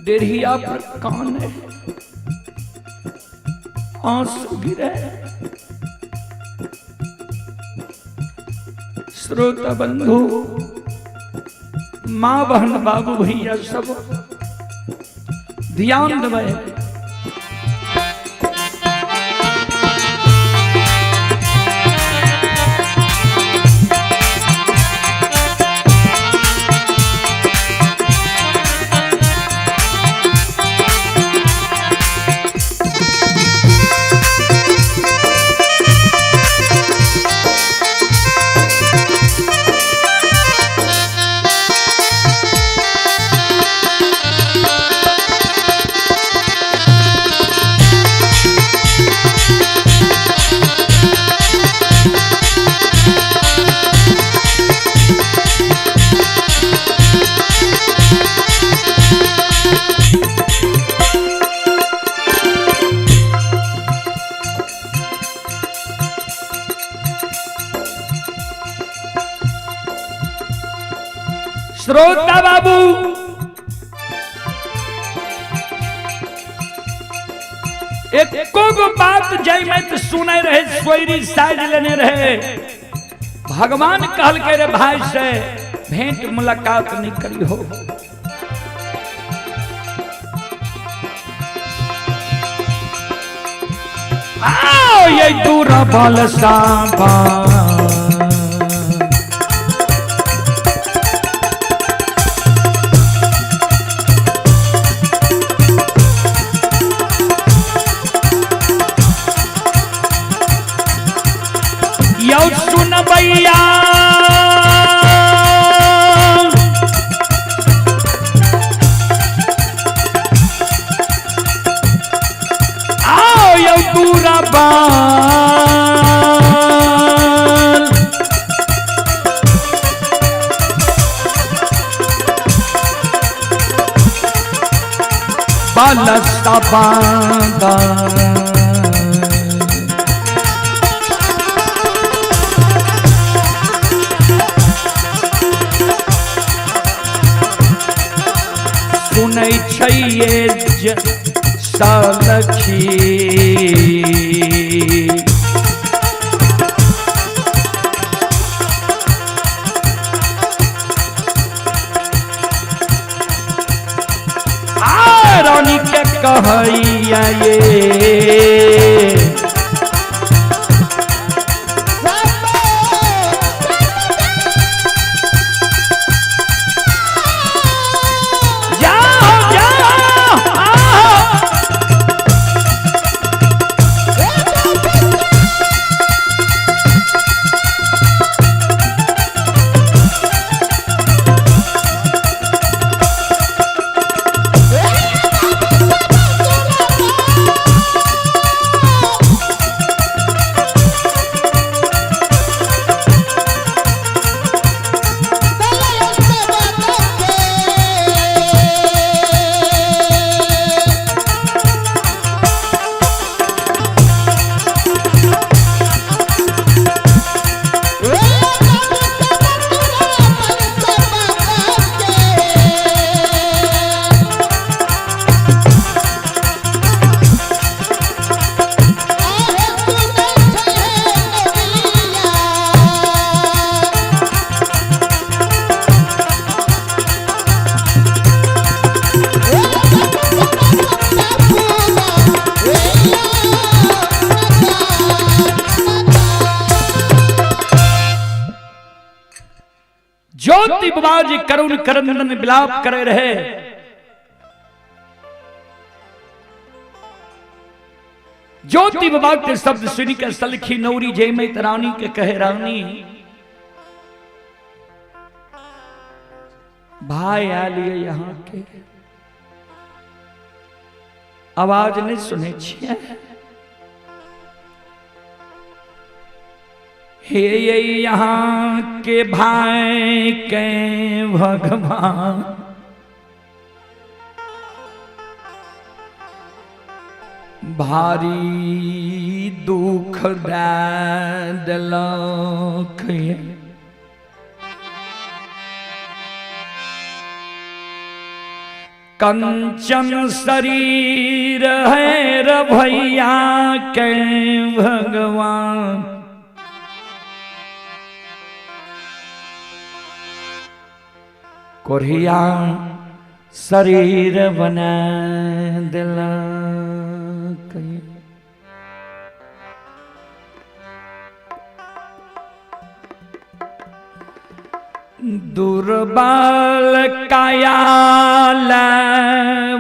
डेढ़िया पर कान है, आंसू गिरे। श्रोता बंधु, माँ बहन बाबू भैया सब ध्यान देवे। श्रोता बाबू, एको गो बात जय में तो सुने रहे, सोयरी साज लेने रहे। भगवान कहल के रे भाई से भेंट मुलाकात नहीं करी हो। आओ ये दूरा बाल सांबा यौ सुन भैया, आओ यौ दूरा बाल बाल बांदा। सुनै छैये सलखी आ रानी के कहैया ये जाओ जाओ आओ। ज्योति बाबा जी करुण करंदन विलाप करे रहे। ज्योति बाबा के शब्द सुन के सलखी नौरी जय में रानी के कहे रानी भाई आ लिए यहाँ के आवाज नहीं सुने छिए। हे ये यहाँ के भाई के भगवान भारी दुख दए देलक। कंचन शरीर है र भैया के भगवान, कोरिया शरीर बना देलक। दुर्बल काया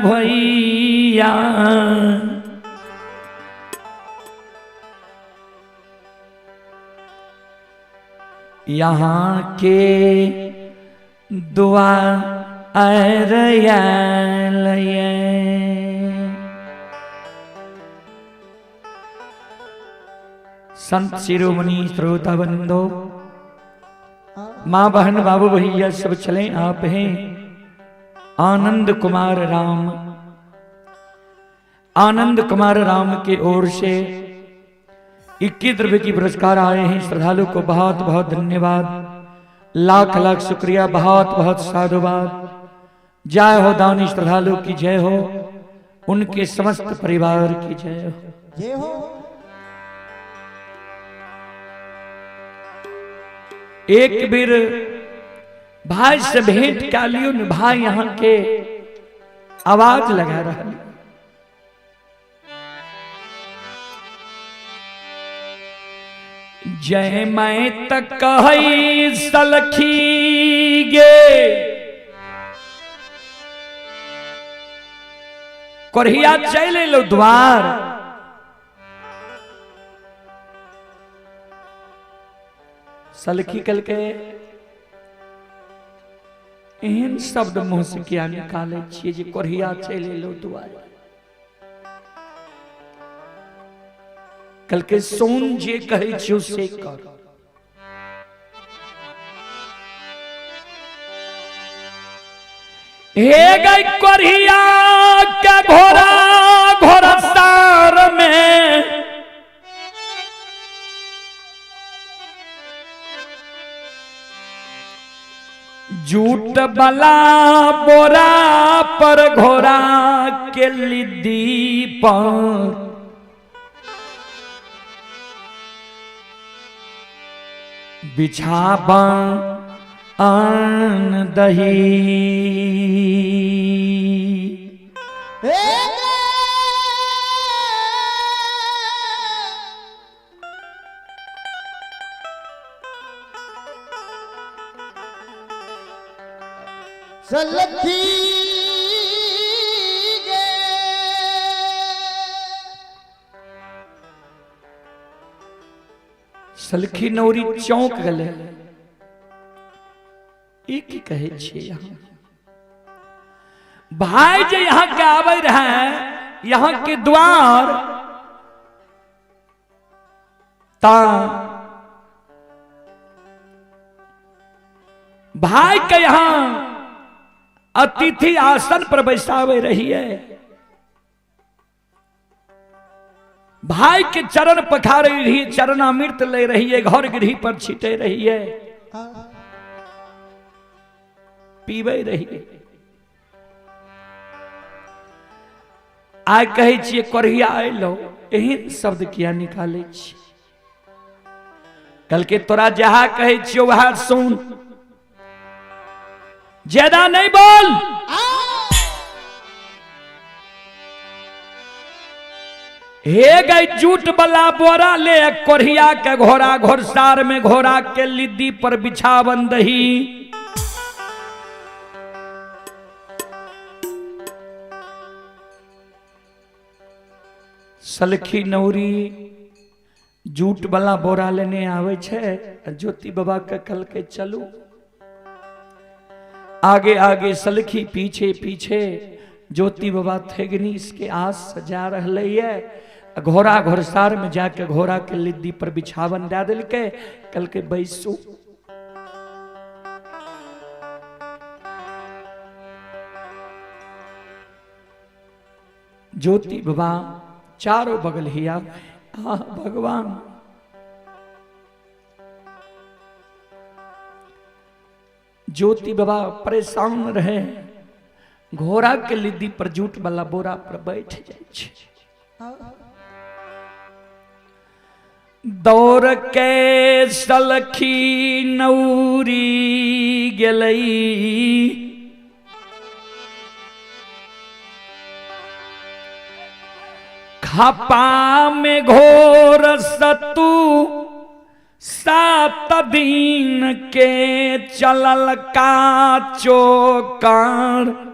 भैया, यहाँ के दुआ संत शिरोमणि श्रोता बंधो, माँ बहन बाबू भैया सब चले आप हैं। आनंद कुमार राम, आनंद कुमार राम के ओर से 21 रुपए की पुरस्कार आए हैं। श्रद्धालु को बहुत बहुत धन्यवाद, लाख लाख शुक्रिया, बहुत बहुत साधुवाद। जय हो दानी श्रद्धालु की जय हो, उनके समस्त परिवार की जय हो। जय हो। एक बेर भाई से भेंट का लियो न, भाई यहाँ के आवाज लगा रहा। जय मैं तक कहई सलखी गे, कोरिया चले लो द्वार। सलखी कल के एहन शब्द मुंह से क्या निकाले छियै जे कोरिया चले लो द्वार। कल के सोन जे कहै छियौ से कर। हे गई कोरिया के घोड़ा घोड़सार में, जूट वाला बोरा पर घोड़ा के लिदी पर बिछाबा आन दही। सलखी गे, सलखी नौरी चौंक गले, ई की कहै छियै यहाँ? भाई जे यहाँ के आबै रहे, यहाँ के द्वार ता भाई के यहाँ अतिथि आसन पर बैसावे रही है, भाई के चरण पखारे रही, चरणामृत ले रही है, घर गृह पर छीटे रही है, पीवे रही है। आइ कहै छियै कोरिया अयलौ, एहन शब्द किया निकालै छी? कल के तोरा जहाँ कहै छियौ वएह सुन, ज्यादा नहीं बोल। हे गई जूट वाला बोरा ले कोरिया के घोड़ा घोड़सार में घोड़ा के लिद्दी पर बिछावन दही। सलखी नौरी जूट वाला बोरा लेने आवे छे, ज्योति बाबा के कल के चलू आगे आगे सलखी पीछे पीछे। ज्योति बाबा थेगनी इसके आस सजा रहले है, घोड़ा घोड़सार में जाके घोड़ा के लिद्दी पर बिछावन दे दिलके, कल के बैसू। ज्योति बाबा चारों बगल हिया। आ भगवान, ज्योति बाबा परेशान रहे, घोड़ा के लिद्दी पर जूट वाला बोरा पर बैठ जाए छे। दौड़ के सलखी नौरी गेलई, खपा में घोर सतु 7 दिन के चलल का चोकर,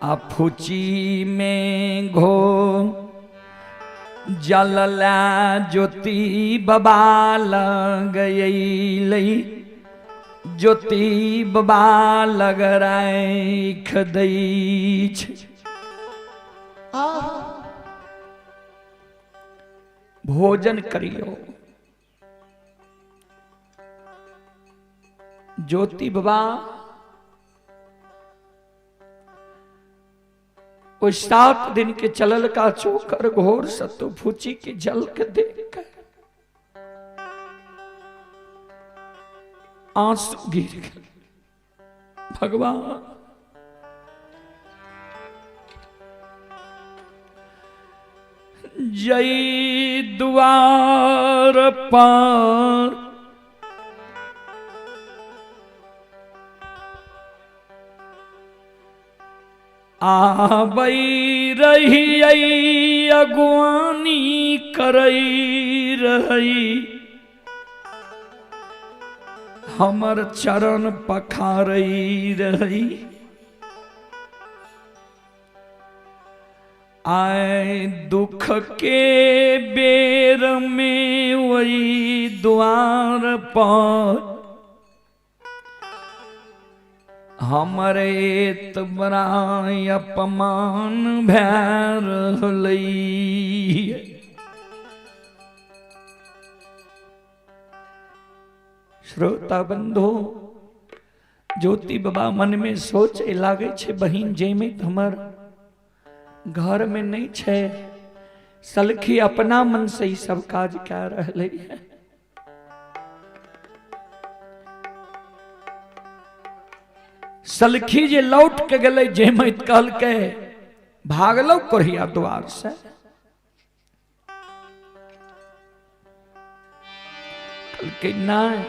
अफुची में घो जलला ज्योति बाबा लग गई, ज्योति बाबा लग राख दै छे। भोजन करियो। ज्योति बाबा वो 7 दिन के चलल का चोकर घोर सतु फूची के जल के देख कर आंसू गिर गए। भगवान जय द्वार पर आबई रही अगुवानी करई रही, हमर चरण पखारई रही। आए दुख के बेर में वही द्वार पर हमरे बड़ा अपमान भै रहलै। श्रोता बंधु, ज्योति बाबा मन में सोचे लागे छे बहिन जेमे हमर घर में नहीं छे, सलखी अपना मन से ही सब काज कै रहलै है। सलखी जे लौट के गेलै जेमे कहलकै भागलो कोढ़िया द्वार से। कहलकै नहीं,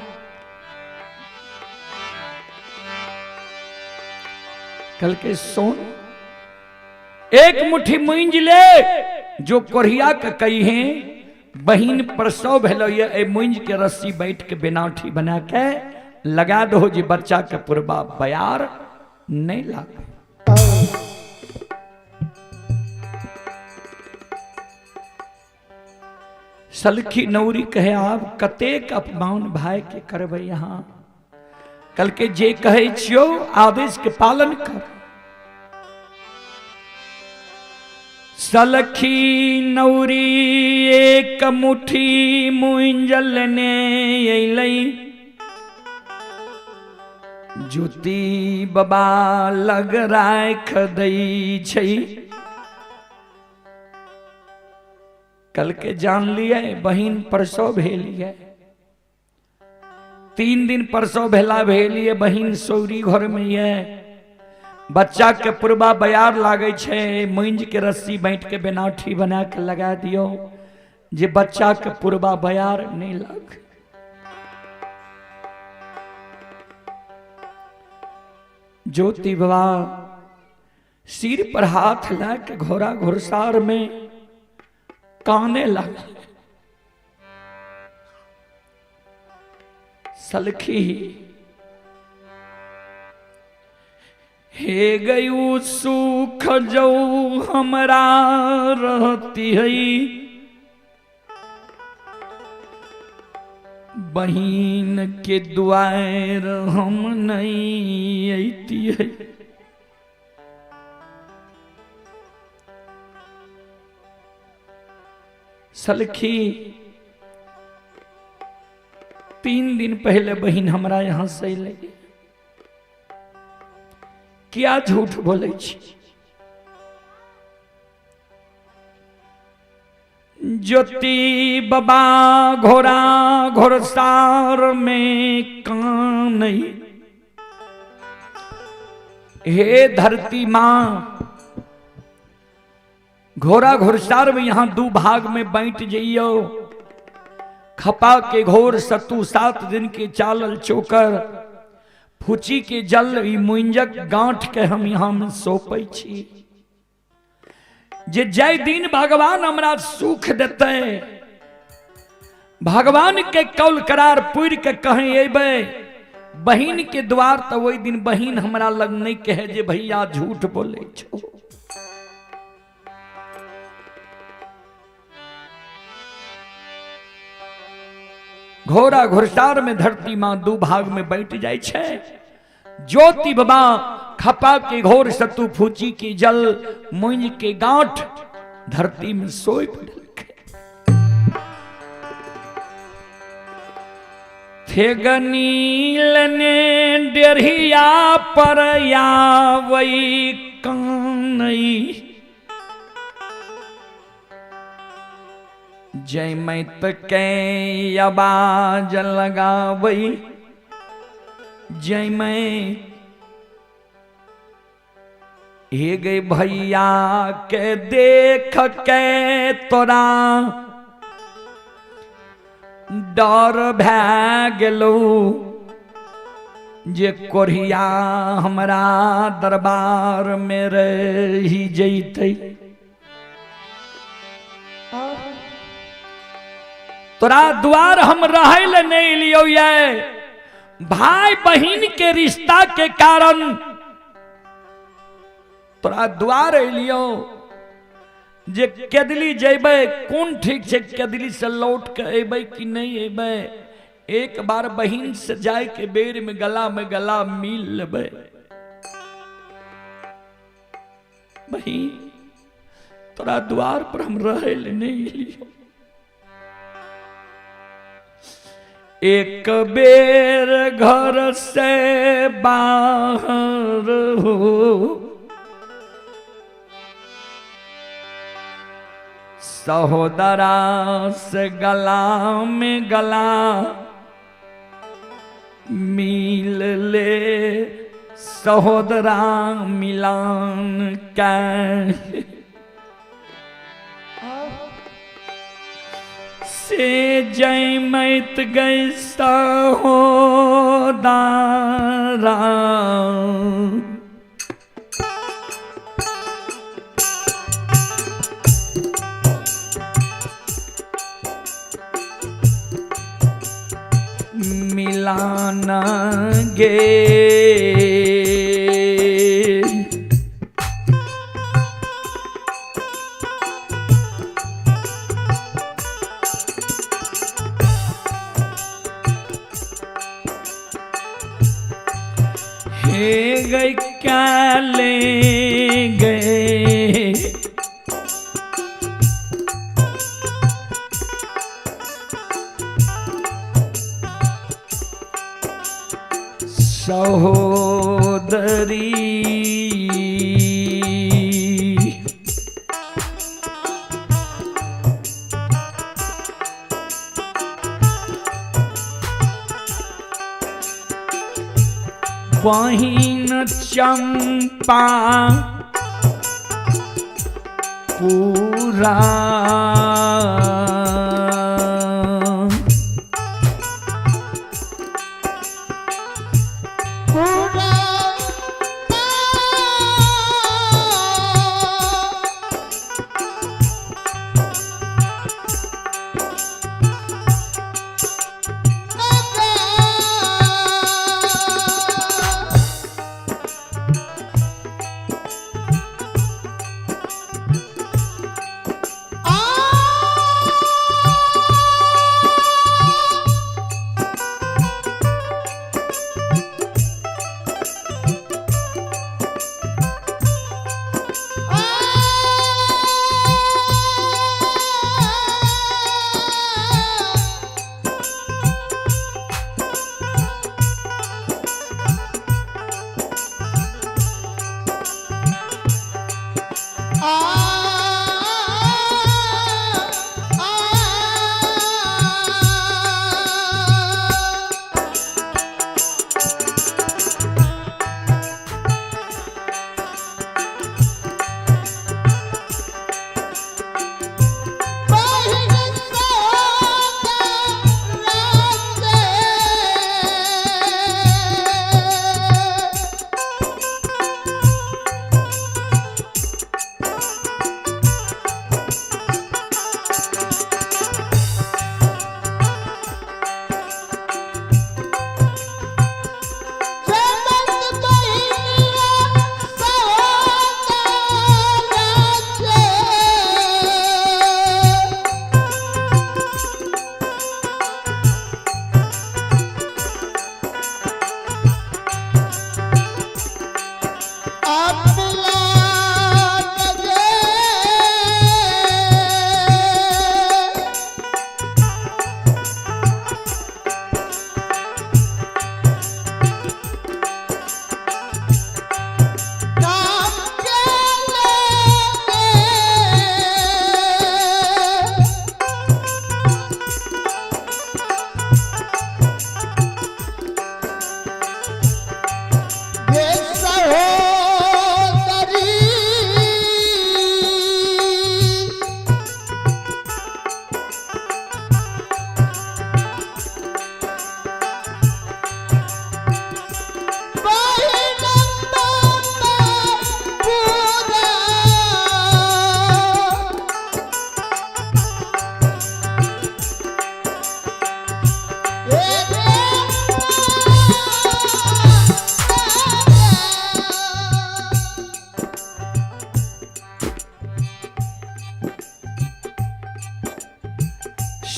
कहलकै सुन, एक मुट्ठी मुंज ले, जो कोढ़िया के कही है बहिन प्रसव भेलो ये ए मुंज के रस्सी बैठ के बेनाठी बना के लगा दो जी बच्चा के पुरबा बयार नहीं लागे। सलखी नौरी कहे आप कतेक अपमान भाई के करबै यहाँ। कल के जे कहे छियो आदेश के पालन कर। सलखी नौरी एक मुट्ठी मुंजल ने अइलै, ज्योति बाबा लग राख दै छै। कल के जान लिए बहिन परसो भेलिए, 3 दिन परसो भेला भेलिए बहिन सौरी घर में ये बच्चा के पुरबा बयार लागे छे, मुंज के रस्सी बैठ के बेनाठी बना के लगा दियो जे बच्चा के पुरबा बयार नहीं लागे। ज्योति बाबा सिर पर हाथ ला के घोड़ा घुड़सार में काने लगा। सलखी हे गयू सुख जो हमरा रहती है, बहिन के दुआर हम नहीं अती है। सलखी 3 दिन पहले बहिन हमरा यहाँ से अयलै, क्या झूठ बोलै छी? ज्योति बाबा घोड़ा घोड़सार में कान। हे धरती माँ, घोड़ा घोड़सार में यहाँ दू भाग में बैठ जइयो। खपा के घोर सत्तू 7 दिन के चालल चोकर फूची के जल ई मुंजक गांठ के हम यहाँ में सौंपै छी। जे जय दिन भगवान हमरा सुख देते, भगवान के कौल करार पूर के कहीं अबे बहिन के द्वार, तो वही दिन बहिन हमरा लग नहीं कहे जे भैया झूठ बोले छो। घोड़ा घुड़सार में धरती मां दू भाग में बैठ जाय छै। ज्योति बाबा खपा के घोर सतु फूची के जल मुंज के गांठ धरती में सोई देलकै। थेगनील ने डेढ़िया पर आवई कानई, जय मैत के आवाज लगावई, जय मैं हे गे भैया के देख के तोरा डर भै गेलौ जे कोढ़िया हमरा दरबार में रही जैतै। तोरा द्वार हम रहै ले नहीं लियो ये, भाई बहिन के रिश्ता के कारण तोरा द्वार एलियो। जे केदली जेबै कोन ठीक छै, केदली से लौट के अबै कि नहीं अबै, एक बार बहिन से जाय के बेर में गला मिल लेबै। बहिन तोरा द्वार पर हम रहै ले नहीं एलियो। एक बेर घर से बाहर हो, सहोदरा से गला में गला मिल ले, सहोदरा मिलान के से जय मैत गई सहोदरा। मिलान गे हे गई क्या ले गए सहोदरी, बहिन चंपा पूरा आ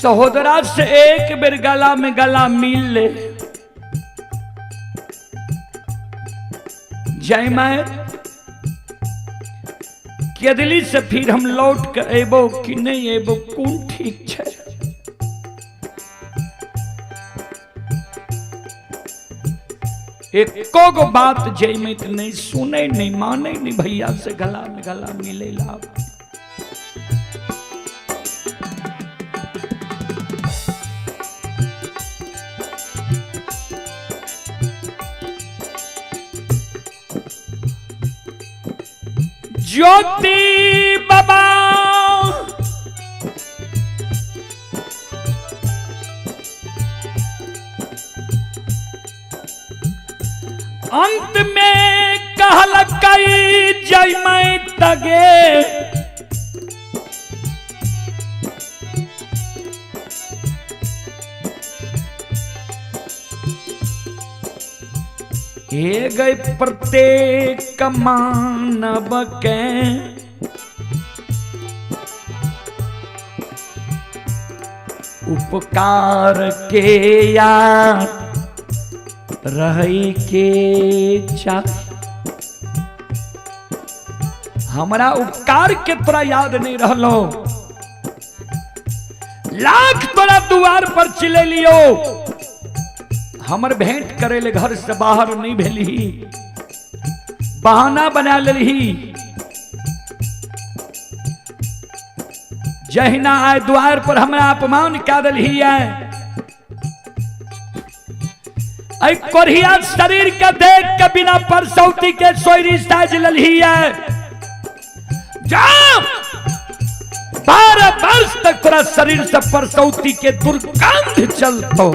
सहोदरा से एक बेर गला में गला मिल ले। जय माय केदली से फिर हम लौट के एबो कि नहीं एबो, कोन ठीक छै? एको गो बात जय में नहीं सुने, नहीं माने, नहीं भैया से गला में गला मिले ला। ज्योति बाबा अंत में कहलकई जय मैं तगे, हे गए प्रत्येक मानव के उपकार के याद रही के चाही। हमरा उपकार के तोरा याद नहीं रहलो, लाख तोरा दुआर पर चिले लियो, हमर भेंट करे ले घर से बाहर नहीं भेली, बहाना बना लेली। जहिना आए द्वार पर हमरा अपमान कह दिलही है, ऐ कोरिया शरीर के देख के बिना परसौती के सोयरी साज ललही है। जा 12 वर्ष तक तोरा शरीर से परसौती के दुर्गंध चलतो।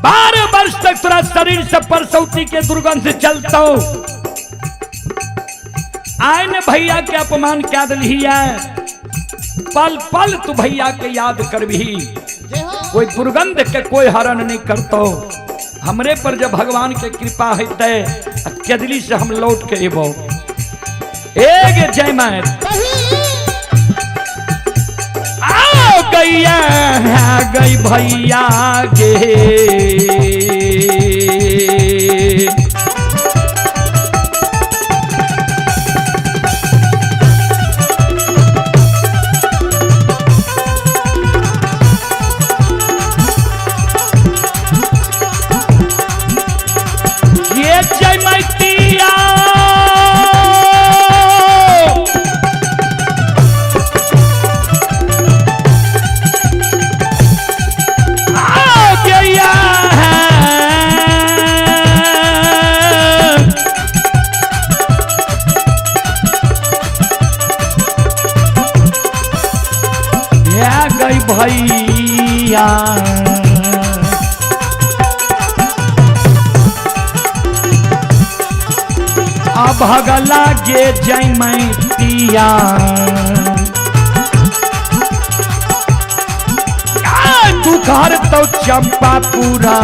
बारह वर्ष तक तोरा शरीर से परसौती के दुर्गंध चलतो। आए ने भैया के अपमान क्या दिलही है, पल पल तू भैया के याद करबी, कोई दुर्गंध के कोई हरण नहीं करतो। हमरे पर जब भगवान के कृपा हेतै केदली से हम लौट के एबो। एक जय माय आओ गैया गई भैया गे, ये जय मैतिया आ गया है। या गई भैया अभगला गे जय मैतिया, तू घर तो चंपापुरा।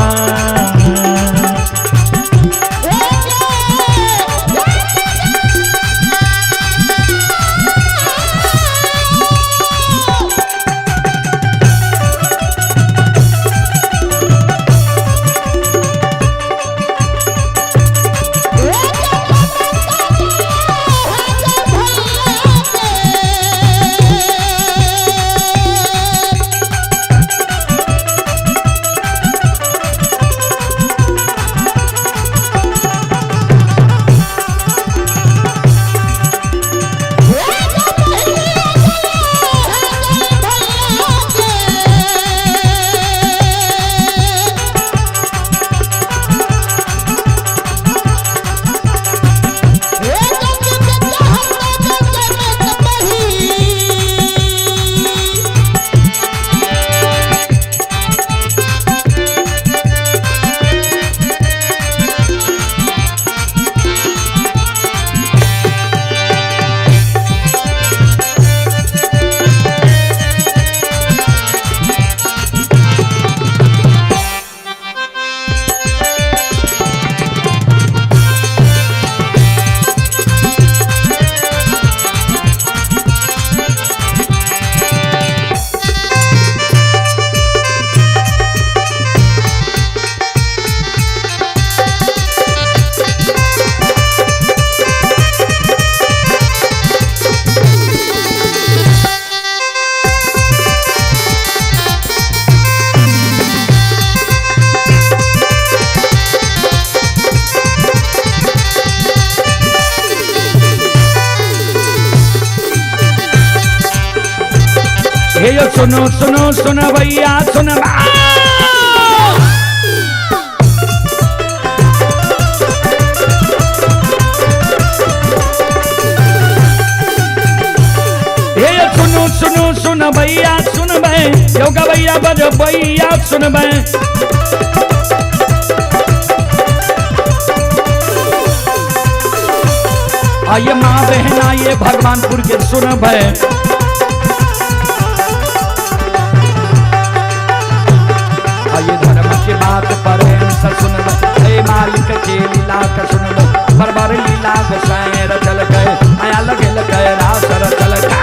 हे यो सुनो सुनो सुनो भैया सुनो। हे यो सुनो सुनो सुन भैया सुनबै, यो गवैया बजबैया सुनबै। आइए माँ बहन आइए भगवानपुर के सुनबै। आइए धर्म के बात पर सुनबै, हे मालिक के लीला के सुनबै। बरबर लीला गोसाई रचल गए, आया लगेल गए रास रचल गए।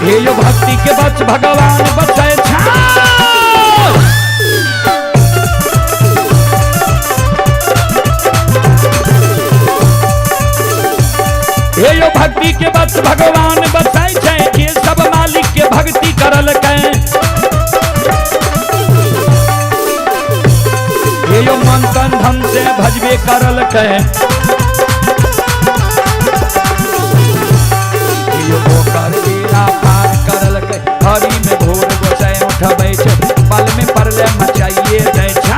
हे यो भक्ति के बच भगवान बचै छाओ। हे यो भक्ति के बच भगवान बचै छै, जे सब मालिक के भक्ति करल कै। हे यो मन तन धन से भजबे करल कै। हरी में भोर गोसाई उठबै छै, पल में परले मचाइए दै छै।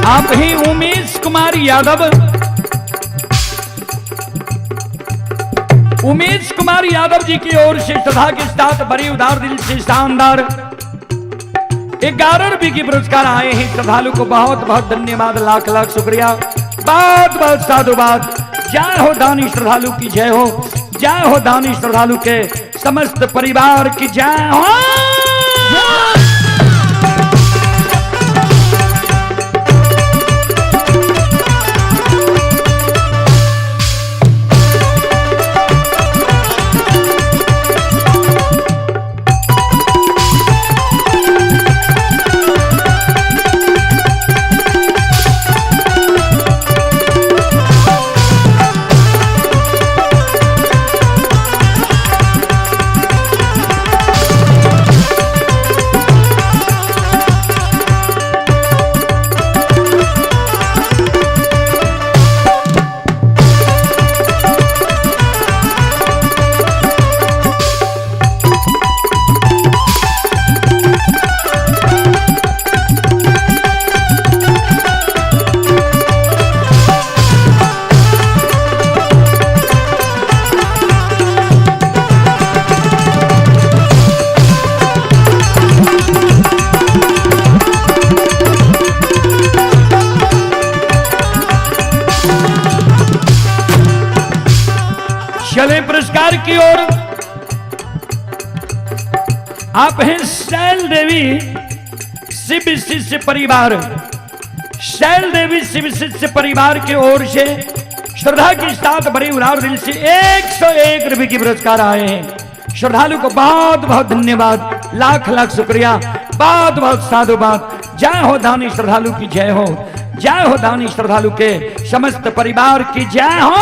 आप ही उमेश कुमार यादव, उमेश कुमार यादव जी की ओर से श्रद्धा के साथ बड़ी उदार दिल से शानदार 11 रुपये की पुरस्कार आए हैं। श्रद्धालु को बहुत बहुत धन्यवाद, लाख लाख शुक्रिया, बहुत बहुत साधुवाद। जय हो दानी श्रद्धालु की जय हो, जय हो दानी श्रद्धालु के समस्त परिवार की जय हो। आप हैं शैल देवी शिव शिष्य परिवार। शैल देवी शिव शिष्य परिवार की ओर से श्रद्धा के साथ बड़े उदार दिल से 101 रुपए की पुरस्कार आए हैं। श्रद्धालु को बहुत बहुत धन्यवाद, लाख लाख शुक्रिया, बहुत बहुत साधुवाद। जय हो दानी श्रद्धालु की जय हो, जय हो दानी श्रद्धालु के समस्त परिवार की जय हो।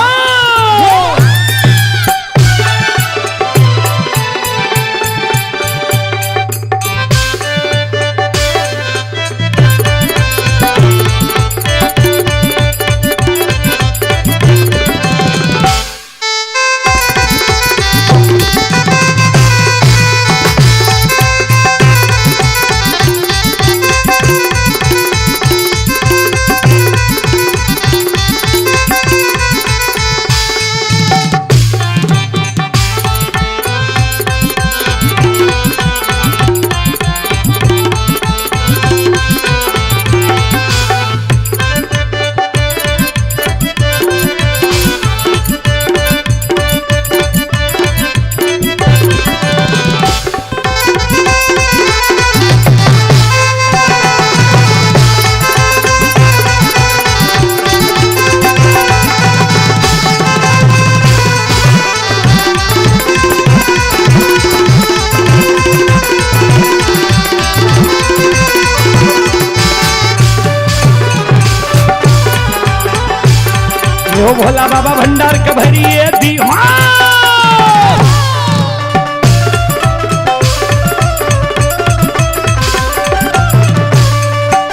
यो भोला बाबा भंडार के भरिए दीवान।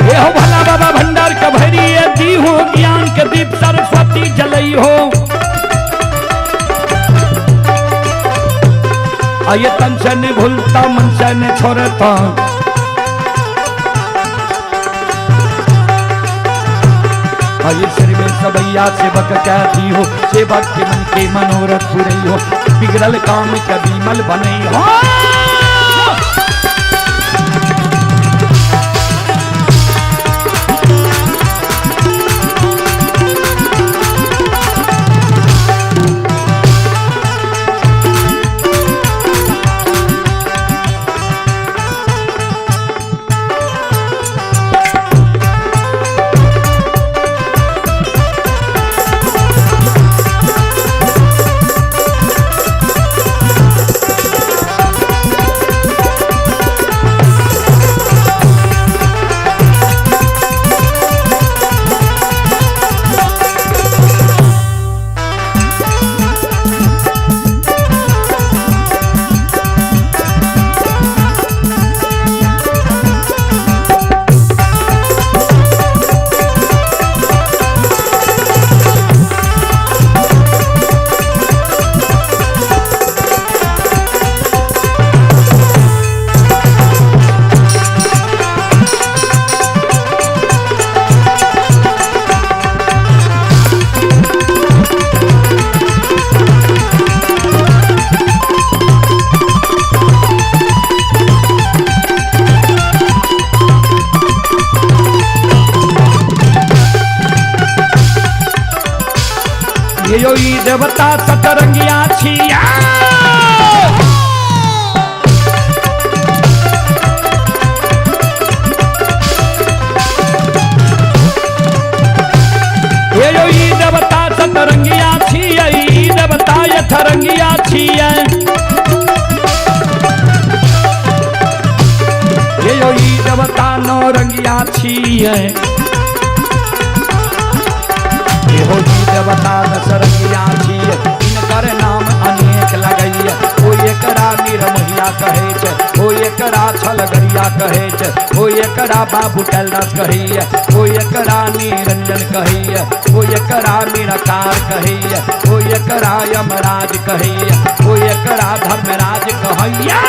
ये हो भोला बाबा भंडार के भरिए दी हो, ज्ञान के दीप सरस्वती जलई हो। आये तन से नहीं भूलता मन से नहीं छोड़ता, आये श्री में सबैया सेवक कहती हो, सेवक के मन के मनोरथ पुरई हो, बिगड़ल काम के बीमल बनई हो। यो ई देवता सतरंगिया छिया। ये यो ई देवता सतरंगिया छिया, ई देवता यथरंगिया छिया। ये यो ई देवता नौरंगिया छिया, हो जी देवता दशरंगिया छियै। इनकर नाम अनेक लगैया, ओ एकरा निरमहिया कहै छै, ओ एकरा छलगरिया कहै छै, ओ एकरा बाबू कैलाश कहैया, ओ एकरा निरंजन कहैया, ओ एकरा निराकार कहैया, ओ एकरा यमराज कहैया, ओ एकरा धर्मराज कहैया।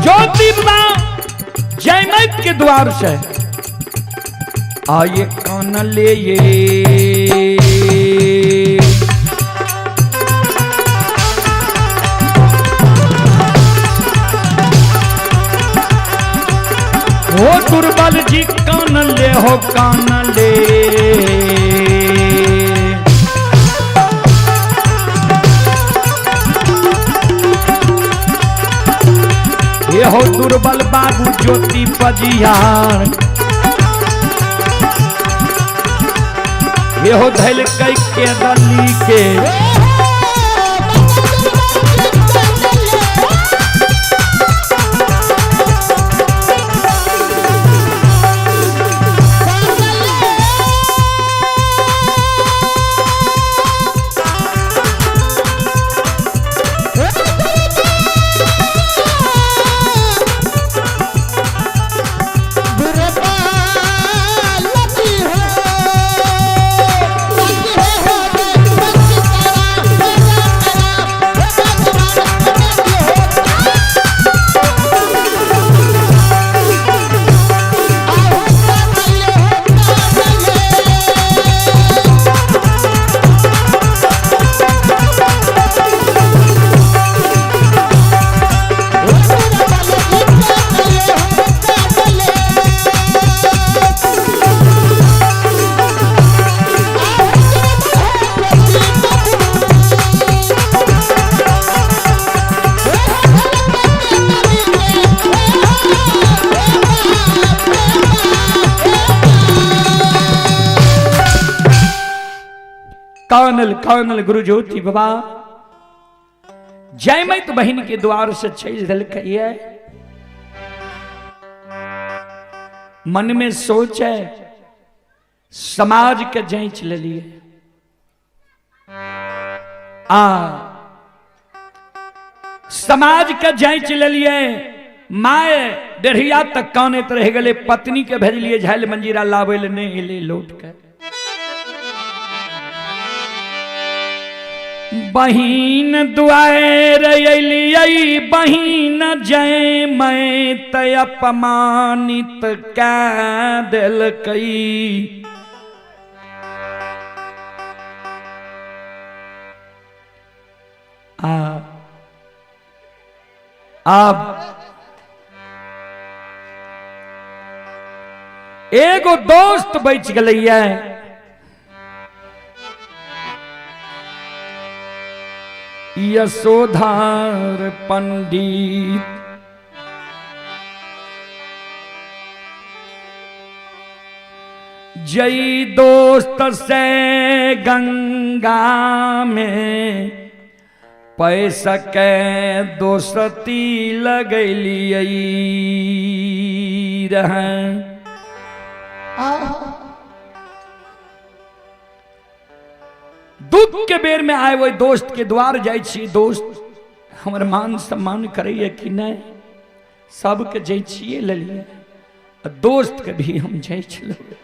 ज्योति बाबा जयमत के द्वार से आये कान ले ये हो दुर्बल जी कान ले हो कान ले। ये हो दुर्बल बाबू ज्योति पजियार, ये हो धैल कई के दली के। कानल कानल गुरु ज्योति बाबा जयमत बहन के द्वार से चल दिलकै। मन में सोचे समाज के जांच लेलिए, आ समाज के जांच लेलिए। My डेढ़िया तक कानैत रह गेलै, पत्नी के भेजलिए झाल मंजीरा लाबै ले, नहीं एलै लौट के। बहिन दुआर अलियै बहिन जय मैं त अपमानित कै देलकै। आ आब एगो दोस्त बच गेलैया, यशोधर पंडित। जई दोस्त से गंगा में पैसा के दोस्ती लगैलियै रहे। दुख के बेर में आए वही दोस्त के द्वार जाय छी, दोस्त हमर मान सम्मान करैया कि नहीं, सबके जाय छियै लेलियै, दोस्त के भी हम जाय छलहुँ।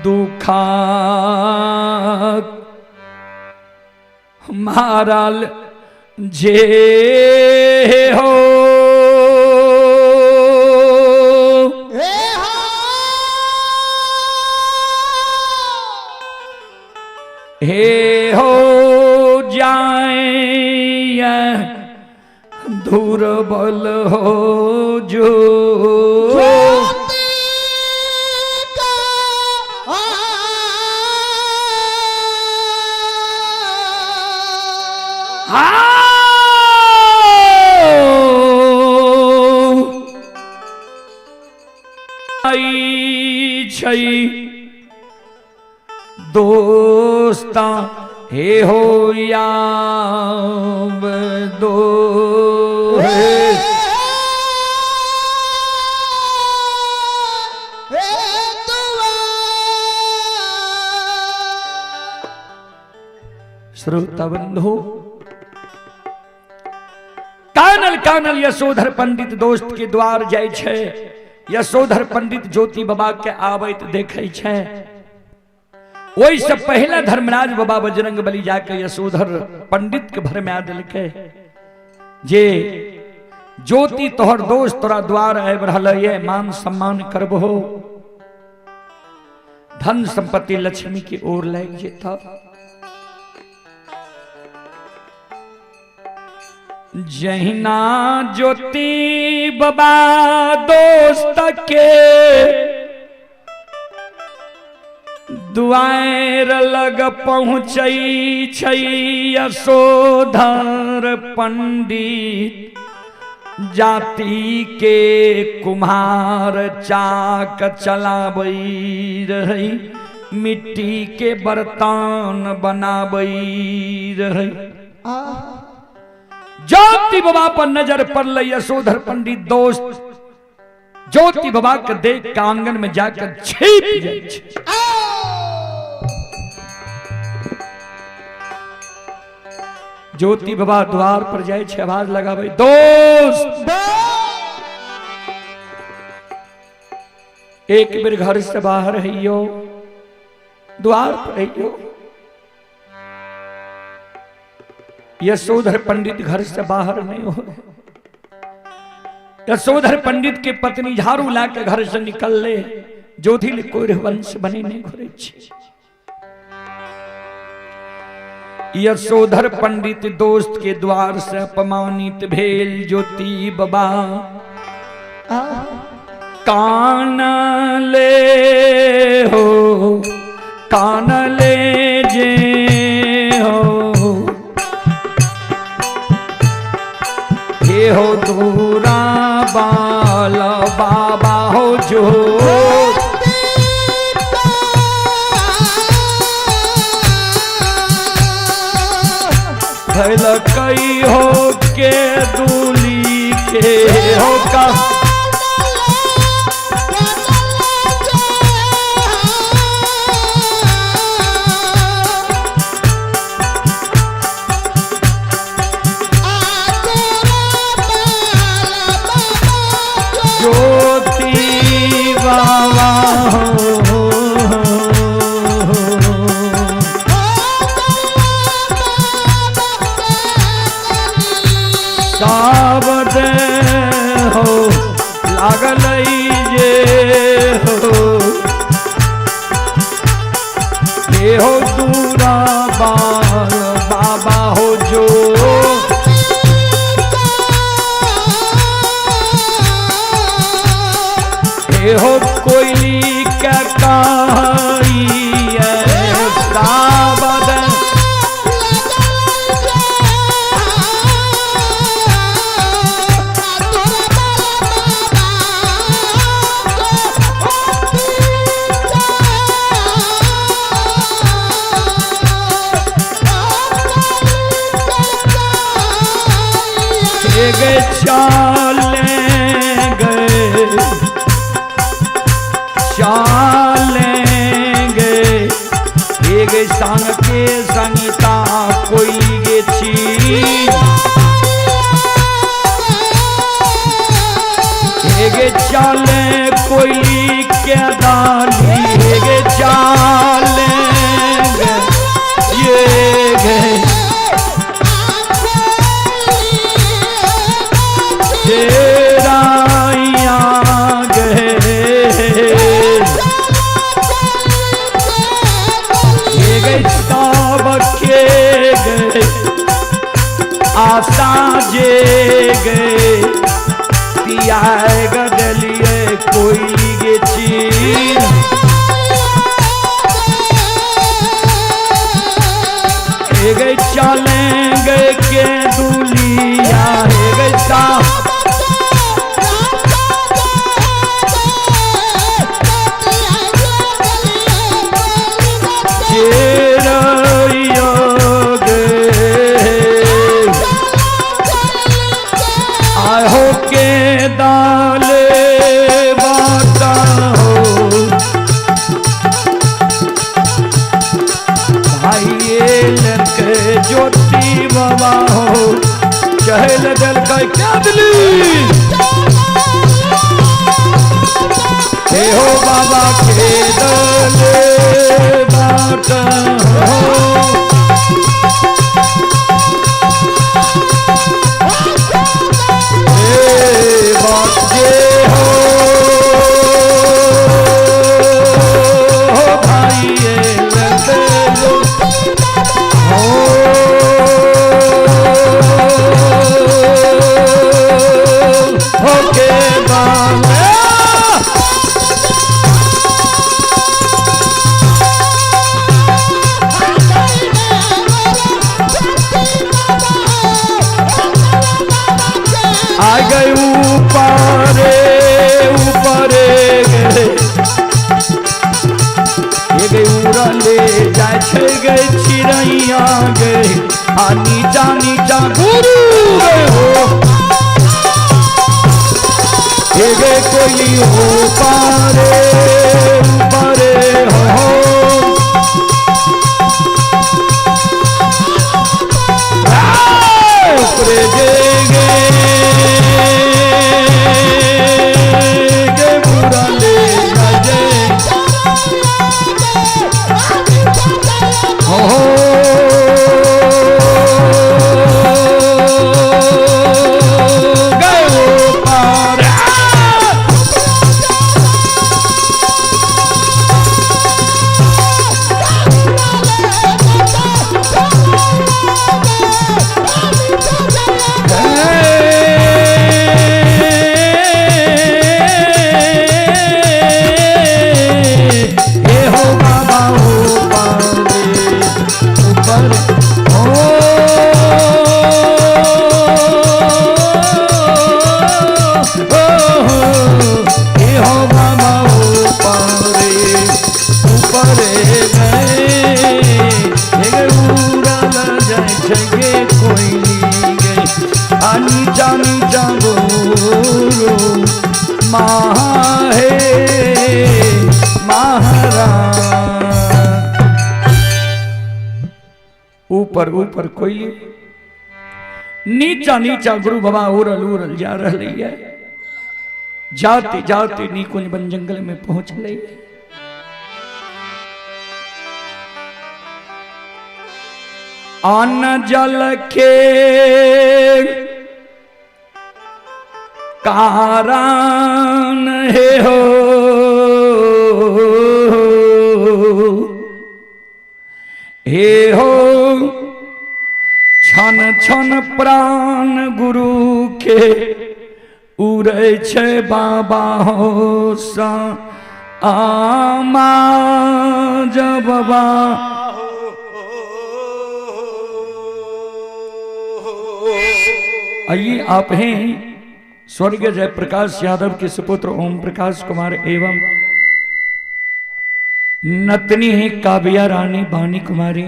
दुखा मारल जे हो हे हो जाए दुर्बल हो जो दोस्ता हे हो याब दो श्रोता बंधु, कानल कानल यशोधर पंडित दोस्त के द्वार जाय छै। यशोधर पंडित ज्योति बाबा के आबैत देखै छै, ओहिसँ पहिले धर्मराज बाबा बजरंग बली जाके यशोधर पंडित के भरमा देलकै जे ज्योति तोहर दोस्त तोरा द्वार आबि रहल ये, मान सम्मान करबहो, धन संपत्ति लक्ष्मी के ओर लागि जेतह। जहिना ज्योति बाबा दोस्त के दुआर लग पहुँचै छै यशोधर पंडित, जाति के कुम्हार चाक चलाबै रहै, मिट्टी के बर्तन बनाबै रहै। ज्योति बाबा पर नजर पड़लै यशोधर पंडित दोस्त ज्योति बाबा के देख के आंगन में जाकर छिप जाइ छै। ज्योति बाबा द्वार पर जाइ छै, आवाज लगाबै, दोस्त एक बेर घर से बाहर हइयो, द्वार पर हइयो। यशोधर पंडित घर से बाहर नहीं हो। यशोधर पंडित के पत्नी झाड़ू ला के घर से निकल ले, ज्योति कोई वंश बने नहीं घुरे छे। यशोधर पंडित दोस्त के द्वार से अपमानित भेल ज्योति बाबा कान ले हो, कान ले जे हो, हे हो दूरा बाल बाबा हो जो भैल कई हो के दूली के हो का ज्योति बाबा हो। सावध हो लागल जे हो, हे हो दूरा बाल बाबा हो जो हे हो कोयली के कहाई सावध गए चाले गए चाले गए एक संग के संगता कोई गे चीज एक चाले कोई के दाली एक चाले गए ये गए आशा जे गए पियाए गदलिए कोई गे चीन गए चले गए के दुलिया गए सा ज्योति बाबा हो चहल दल क्या दिली हे हो बाबा के दल बाटा। आगे ऊपरे ऊपरे गे, हे गे उड़ले जाय छै गे चिड़ैया गे, आ नीचा नीचा गुरु गे हो, हे गे कोयली हो पारे ऊपरे हो, ऊपरे गे गे गे उड़ले जाय हो, गए पार। हे हो बाबा हो पारे ऊपर हो, हे हो बाबा हो पारे ऊपर गए, हे उड़ल जाय छै गे कोइली गे, आ नीचा नीचा गोरो माहे महाराज। ऊपर ऊपर कोयली, नीचा नीचा गुरु बाबा उड़ल उड़ल जा रही है। जाते जाते निकुंज वन जंगल में पहुंच गई। अन्न जल के कारण हे हो, हे हो क्षण क्षण प्राण गुरु के उड़ै छै बाबा हो सा आमा जब बाबा। आइए आप हैं स्वर्गीय जयप्रकाश यादव के सुपुत्र ओम प्रकाश कुमार एवं नतनी है काव्या रानी बानी कुमारी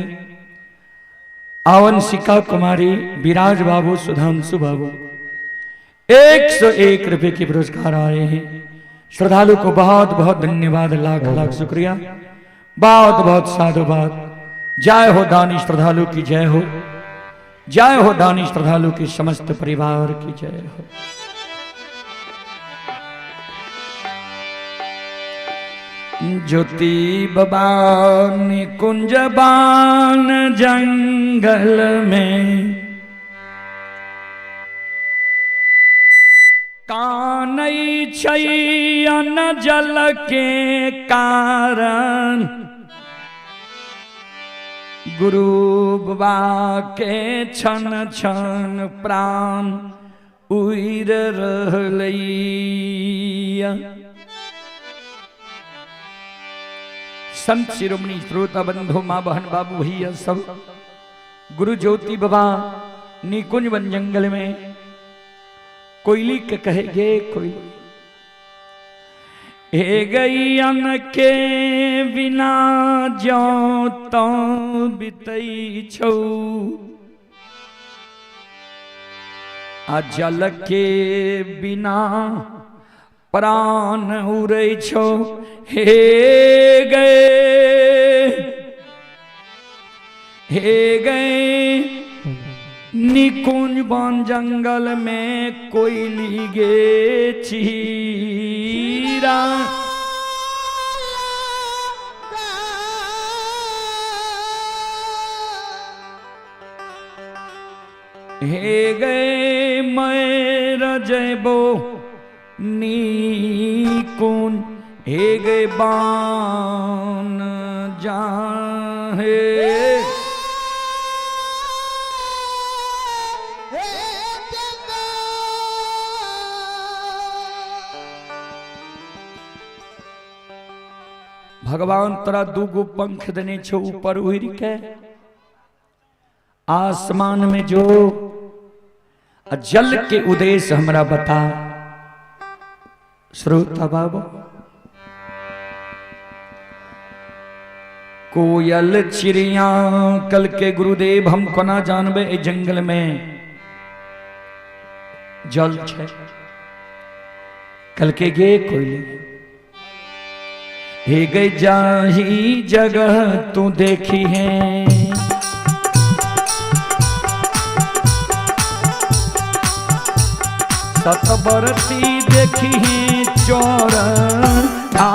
आवंशिका कुमारी विराज बाबू सुधांशु बाबू 101 रुपए के पुरस्कार आए हैं। श्रद्धालु को बहुत बहुत धन्यवाद, लाख लाख शुक्रिया, बहुत बहुत साधुवाद। जय हो दानी श्रद्धालु की जय हो, जय हो दानी श्रद्धालु की समस्त परिवार की जय हो। ज्योति बाबा निकुंज बान जंगल में कानई छैयन जल के कारण गुरु बाबा के क्षण क्षण प्राण उड़ रहलैया। संत शिरोमणि श्रोता बंधु माँ बहन बाबू भैया सब गुरु ज्योति बाबा निकुंज वन जंगल में कोयली के कहे गे कोयली हे गई अन के बिना जो तो बितई छौ आ जल के बिना प्राण उड़ै छौ हे गए निकुंज वन जंगल में कोयली गे चीरा। हे गए मैं रजबो निकुंज हे गए बान जाहे। भगवान तोरा दूगो पंख देने छो ऊपर उड़ के आसमान में जो आ जल के उद्देश्य हमरा बता। श्रोता बाबू, कोयल चिड़िया कल के गुरुदेव हम कोना जानबे ए जंगल में जल छै। कल के गे कोयली हे गई जाही जगह तू देखी है, सतबरती देखी है चोर आ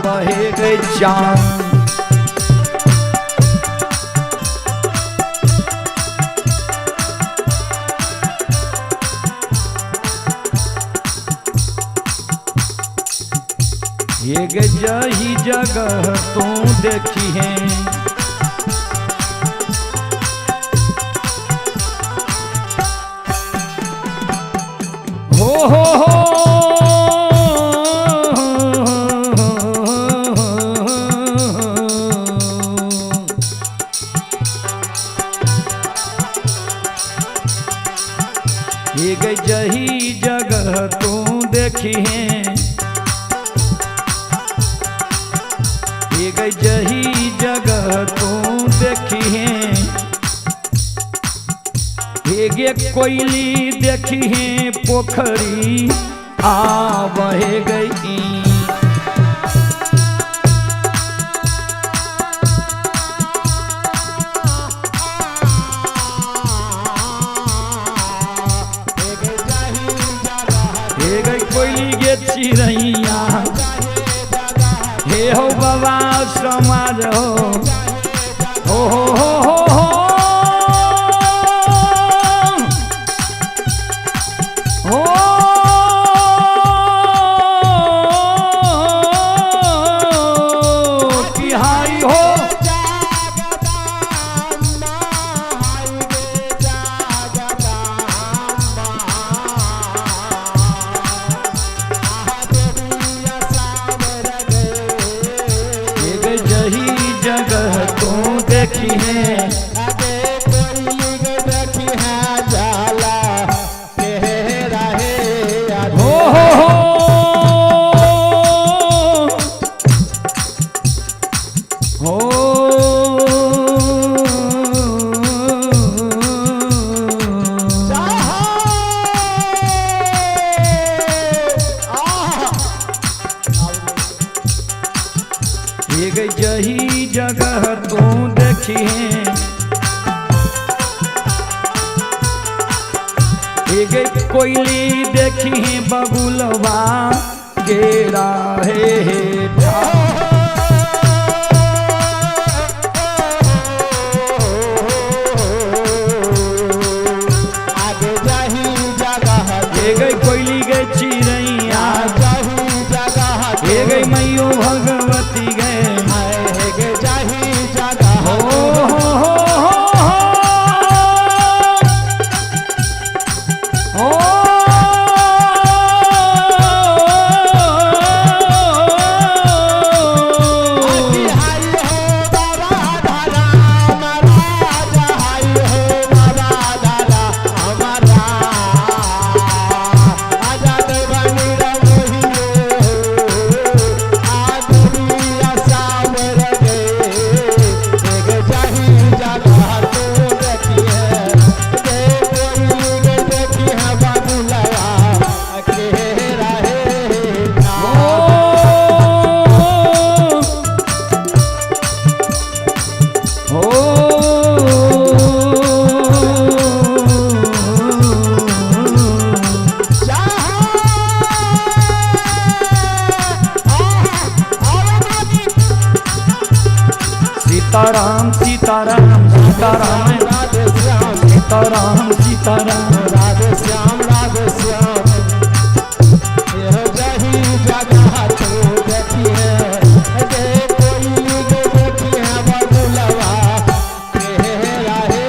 बहे गई चांद। एक जही जगह तू देखी है, हो हो हो एक जही जगह तू देखी है, जही जगह तू देखी है, हे कोयली देखी है पोखरी आ बहे गई। हे गई कोयली गे चिड़ैया, हे हो बाबा समाज हो हो हो हो हो हो कि हाय हो। जगह तू देखी है, हो हो हो हो एक जही जगह तू देखी है, एक कोयली देखी है बबुलवा गेरा हे आगे जाही जगह हे गई कोयली गई चिड़ैया, जाही जगह हे गई मैयो भगवती गए हे जाही जगह हो हो हो हो हो हाय हो बाबा धारा महाराजा, हाय हो बाबा धारा हमारा आजाद बनी रही आ दुनिया सावर गे। एक जाही जगह तू देखी है, गे कोई गे देखी है बाबूलवा के रहे। हो सीताराम सीताराम सीताराम राधे श्याम सीताराम सीताराम राधे श्याम राधे श्याम। यह जही जगह तू देखी है, गे कोई गे देखी है बबुलवा के रहे।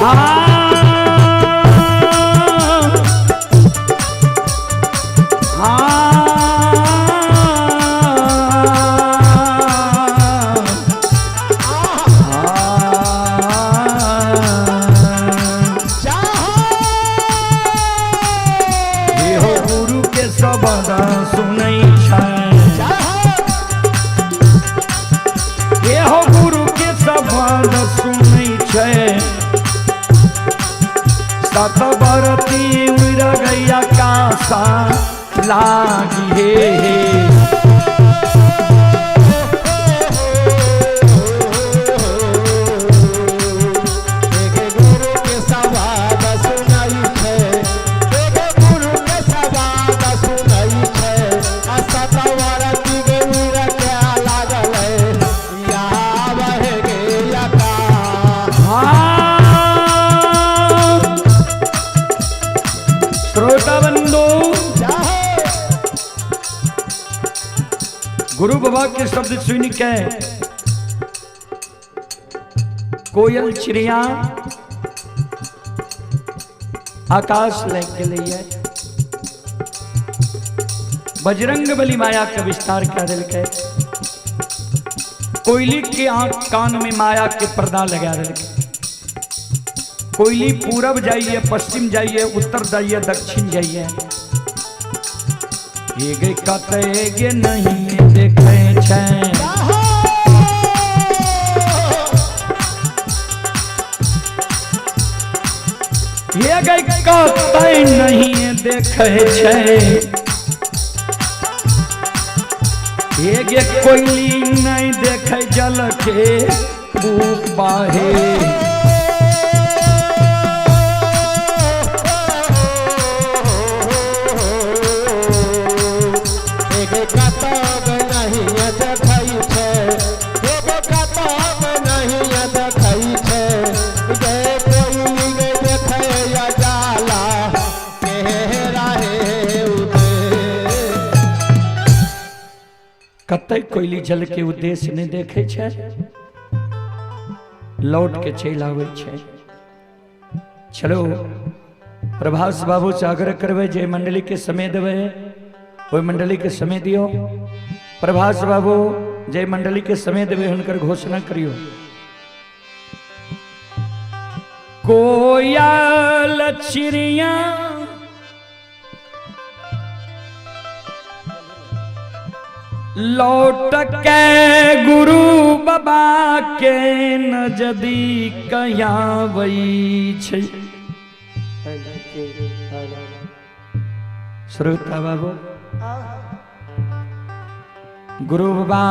हाँ। चाहो शब्द सुनै छै। एहो गुरु के शब्द सुनै छै। सतबरती उड़ गैया कासा लागी हे। एक गुरु के सवाद सुनाई छै, एक गुरु के सवाद सुनाई छै, आ सतवरती गौर के लागल या बहे गे का। हाँ। श्रोता बंधु, गुरु बाबा के शब्द सुन के कोयल चिड़िया आकाश लग गई। बजरंग बली माया के विस्तार कर दिलकै। कोयली के आंख कान में माया के पर्दा लगा दिलकै। कोयली पूरब जाइए, पश्चिम जाइए, उत्तर जाइए, दक्षिण जाइए, ये गे कतै गे नहीं देखे छै। ये गे कतै नहीं देखे छै। ये गे कोयली नहीं देखे जल के उपाहे। एक कतब नहीं देखै छै, एक कतब नहीं देखै छै, गे कोयली गे देखै या जाला के राहे उदे। कतै कोयली जल के उद्देश्य नहीं देखे छै, लौट के चलि आबै छै। चलो प्रभास बाबू से आग्रह करबै जे मंडली के समय देबै, ओहि मंडली के समय दियौ। प्रभास बाबू जे मंडली के समय देबै हुनकर घोषणा करियौ। कोयल चिड़िया लौट के गुरु बाबा के नजदीक आबै छै। श्रोता बाबू, गुरु बाबा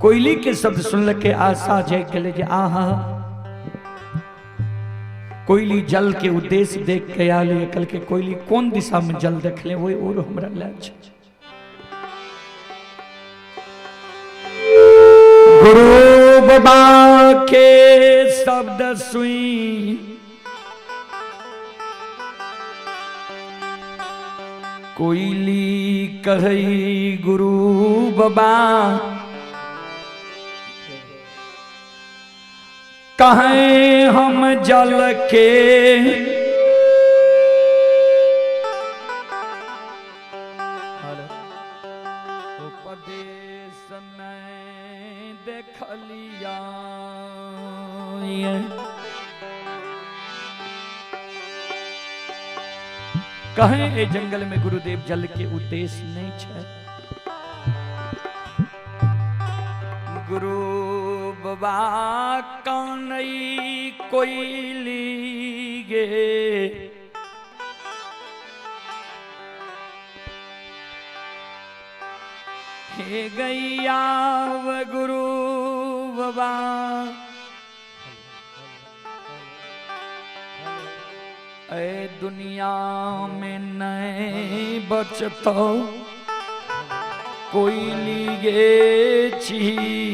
कोयली के शब्द सुन के आशा जय के जे आहा कोयली जल के उद्देश्य देख के आयल। कल के कोयली कोन दिशा में जल देखले वही और हमरा लय छै। गुरु बाबा के शब्द सुई कोयली कहई गुरु बाबा कहें हम जल के उपदेश नहीं देखलिया। कहें ए जंगल में गुरुदेव जल के उद्देश्य नहीं छे। गुरु बाबा कानई कोयली गे हे गैया गुरु बाबा ए दुनिया में नहीं बचतो कोयली गे चीरा।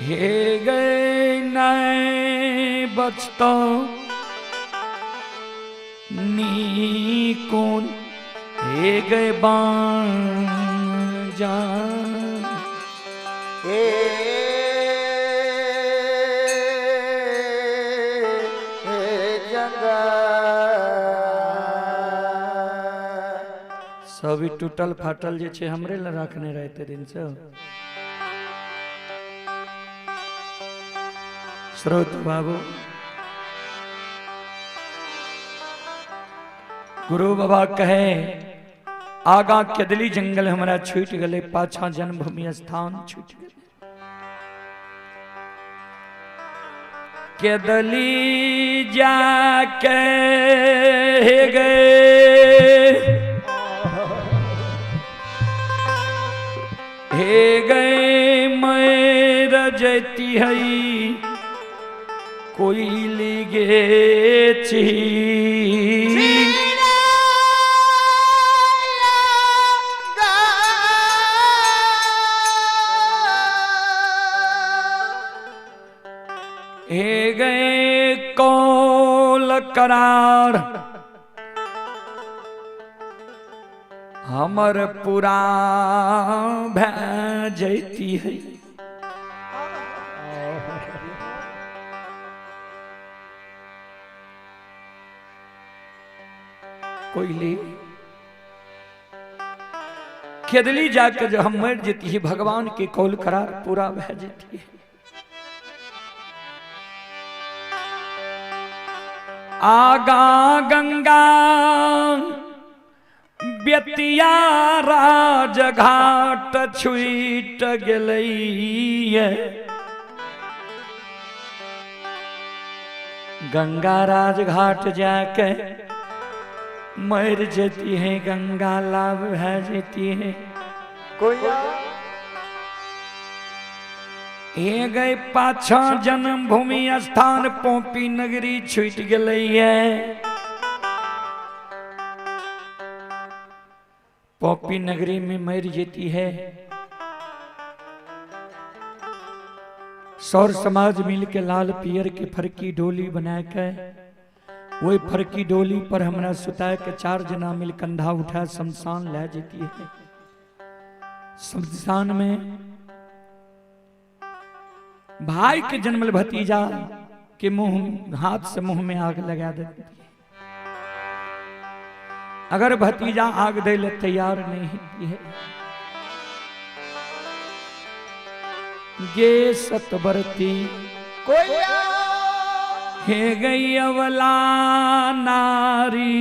हे गए नहीं बचतो नी कौन हे गए बाण जा। जंगल। सब ई टूटल फाटल जे छै हमरे लए रखने रहते दिन से। स्रोत बाबू गुरु बाबा कहे आगा केदली जंगल हमरा छूट गले, पाछा जन्मभूमि स्थान छूट गले। केदली जाके गए हे गए मैं रजती है कोयली गे छी। हे गए कौल करार हमर पूरा भै जैती है। कोयली खेदली जाके जब हम मर जेती है भगवान के कौल करार पूरा भै जेती है। आगा गंगा बेतिया राजघाट छूट गेलैये। गंगा राजघाट जाके मर जेती है, गंगा लाभ भै जेती है। हे गए पाछा जन्मभूमि स्थान पोपी नगरी छूट गेलैये। पोपी नगरी में मर जेती है। सौर समाज मिल के लाल पियर के फरकी डोली बना के वही फरकी डोली पर हमरा सुता के चार जना मिल कंधा उठा शमशान ले जेती है। शमशान में भाई के जन्मल भतीजा के मुंह हाथ से मुंह में आग लगा देती है। अगर भतीजा आग दे ले तैयार नहीं होती है। गे सतबरती हे गई अवला नारी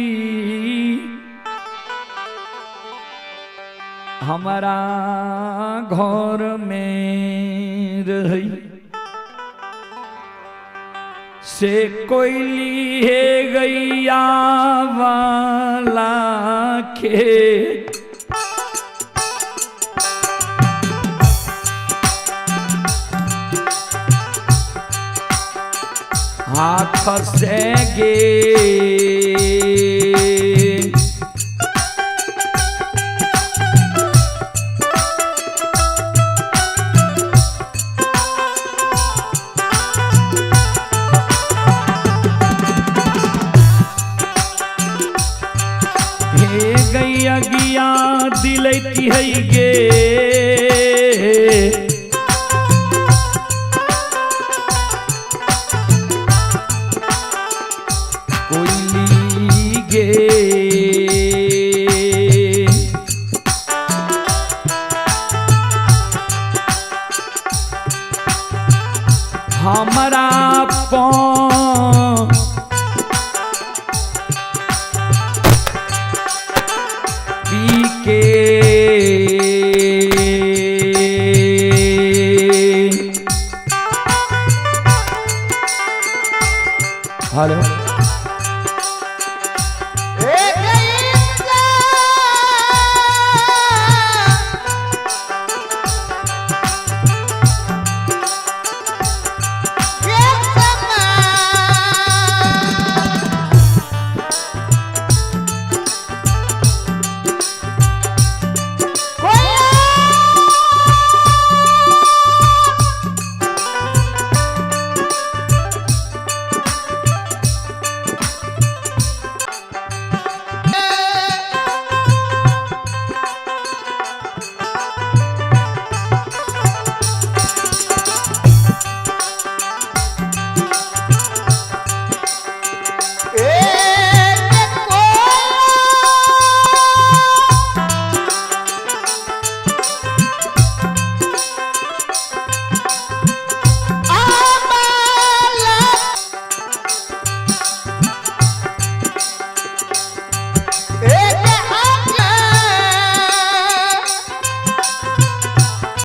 हमारा घर में रही से कोयली है गैया वाला के हाथ से गे। हे गैया गिया दिलती है गे।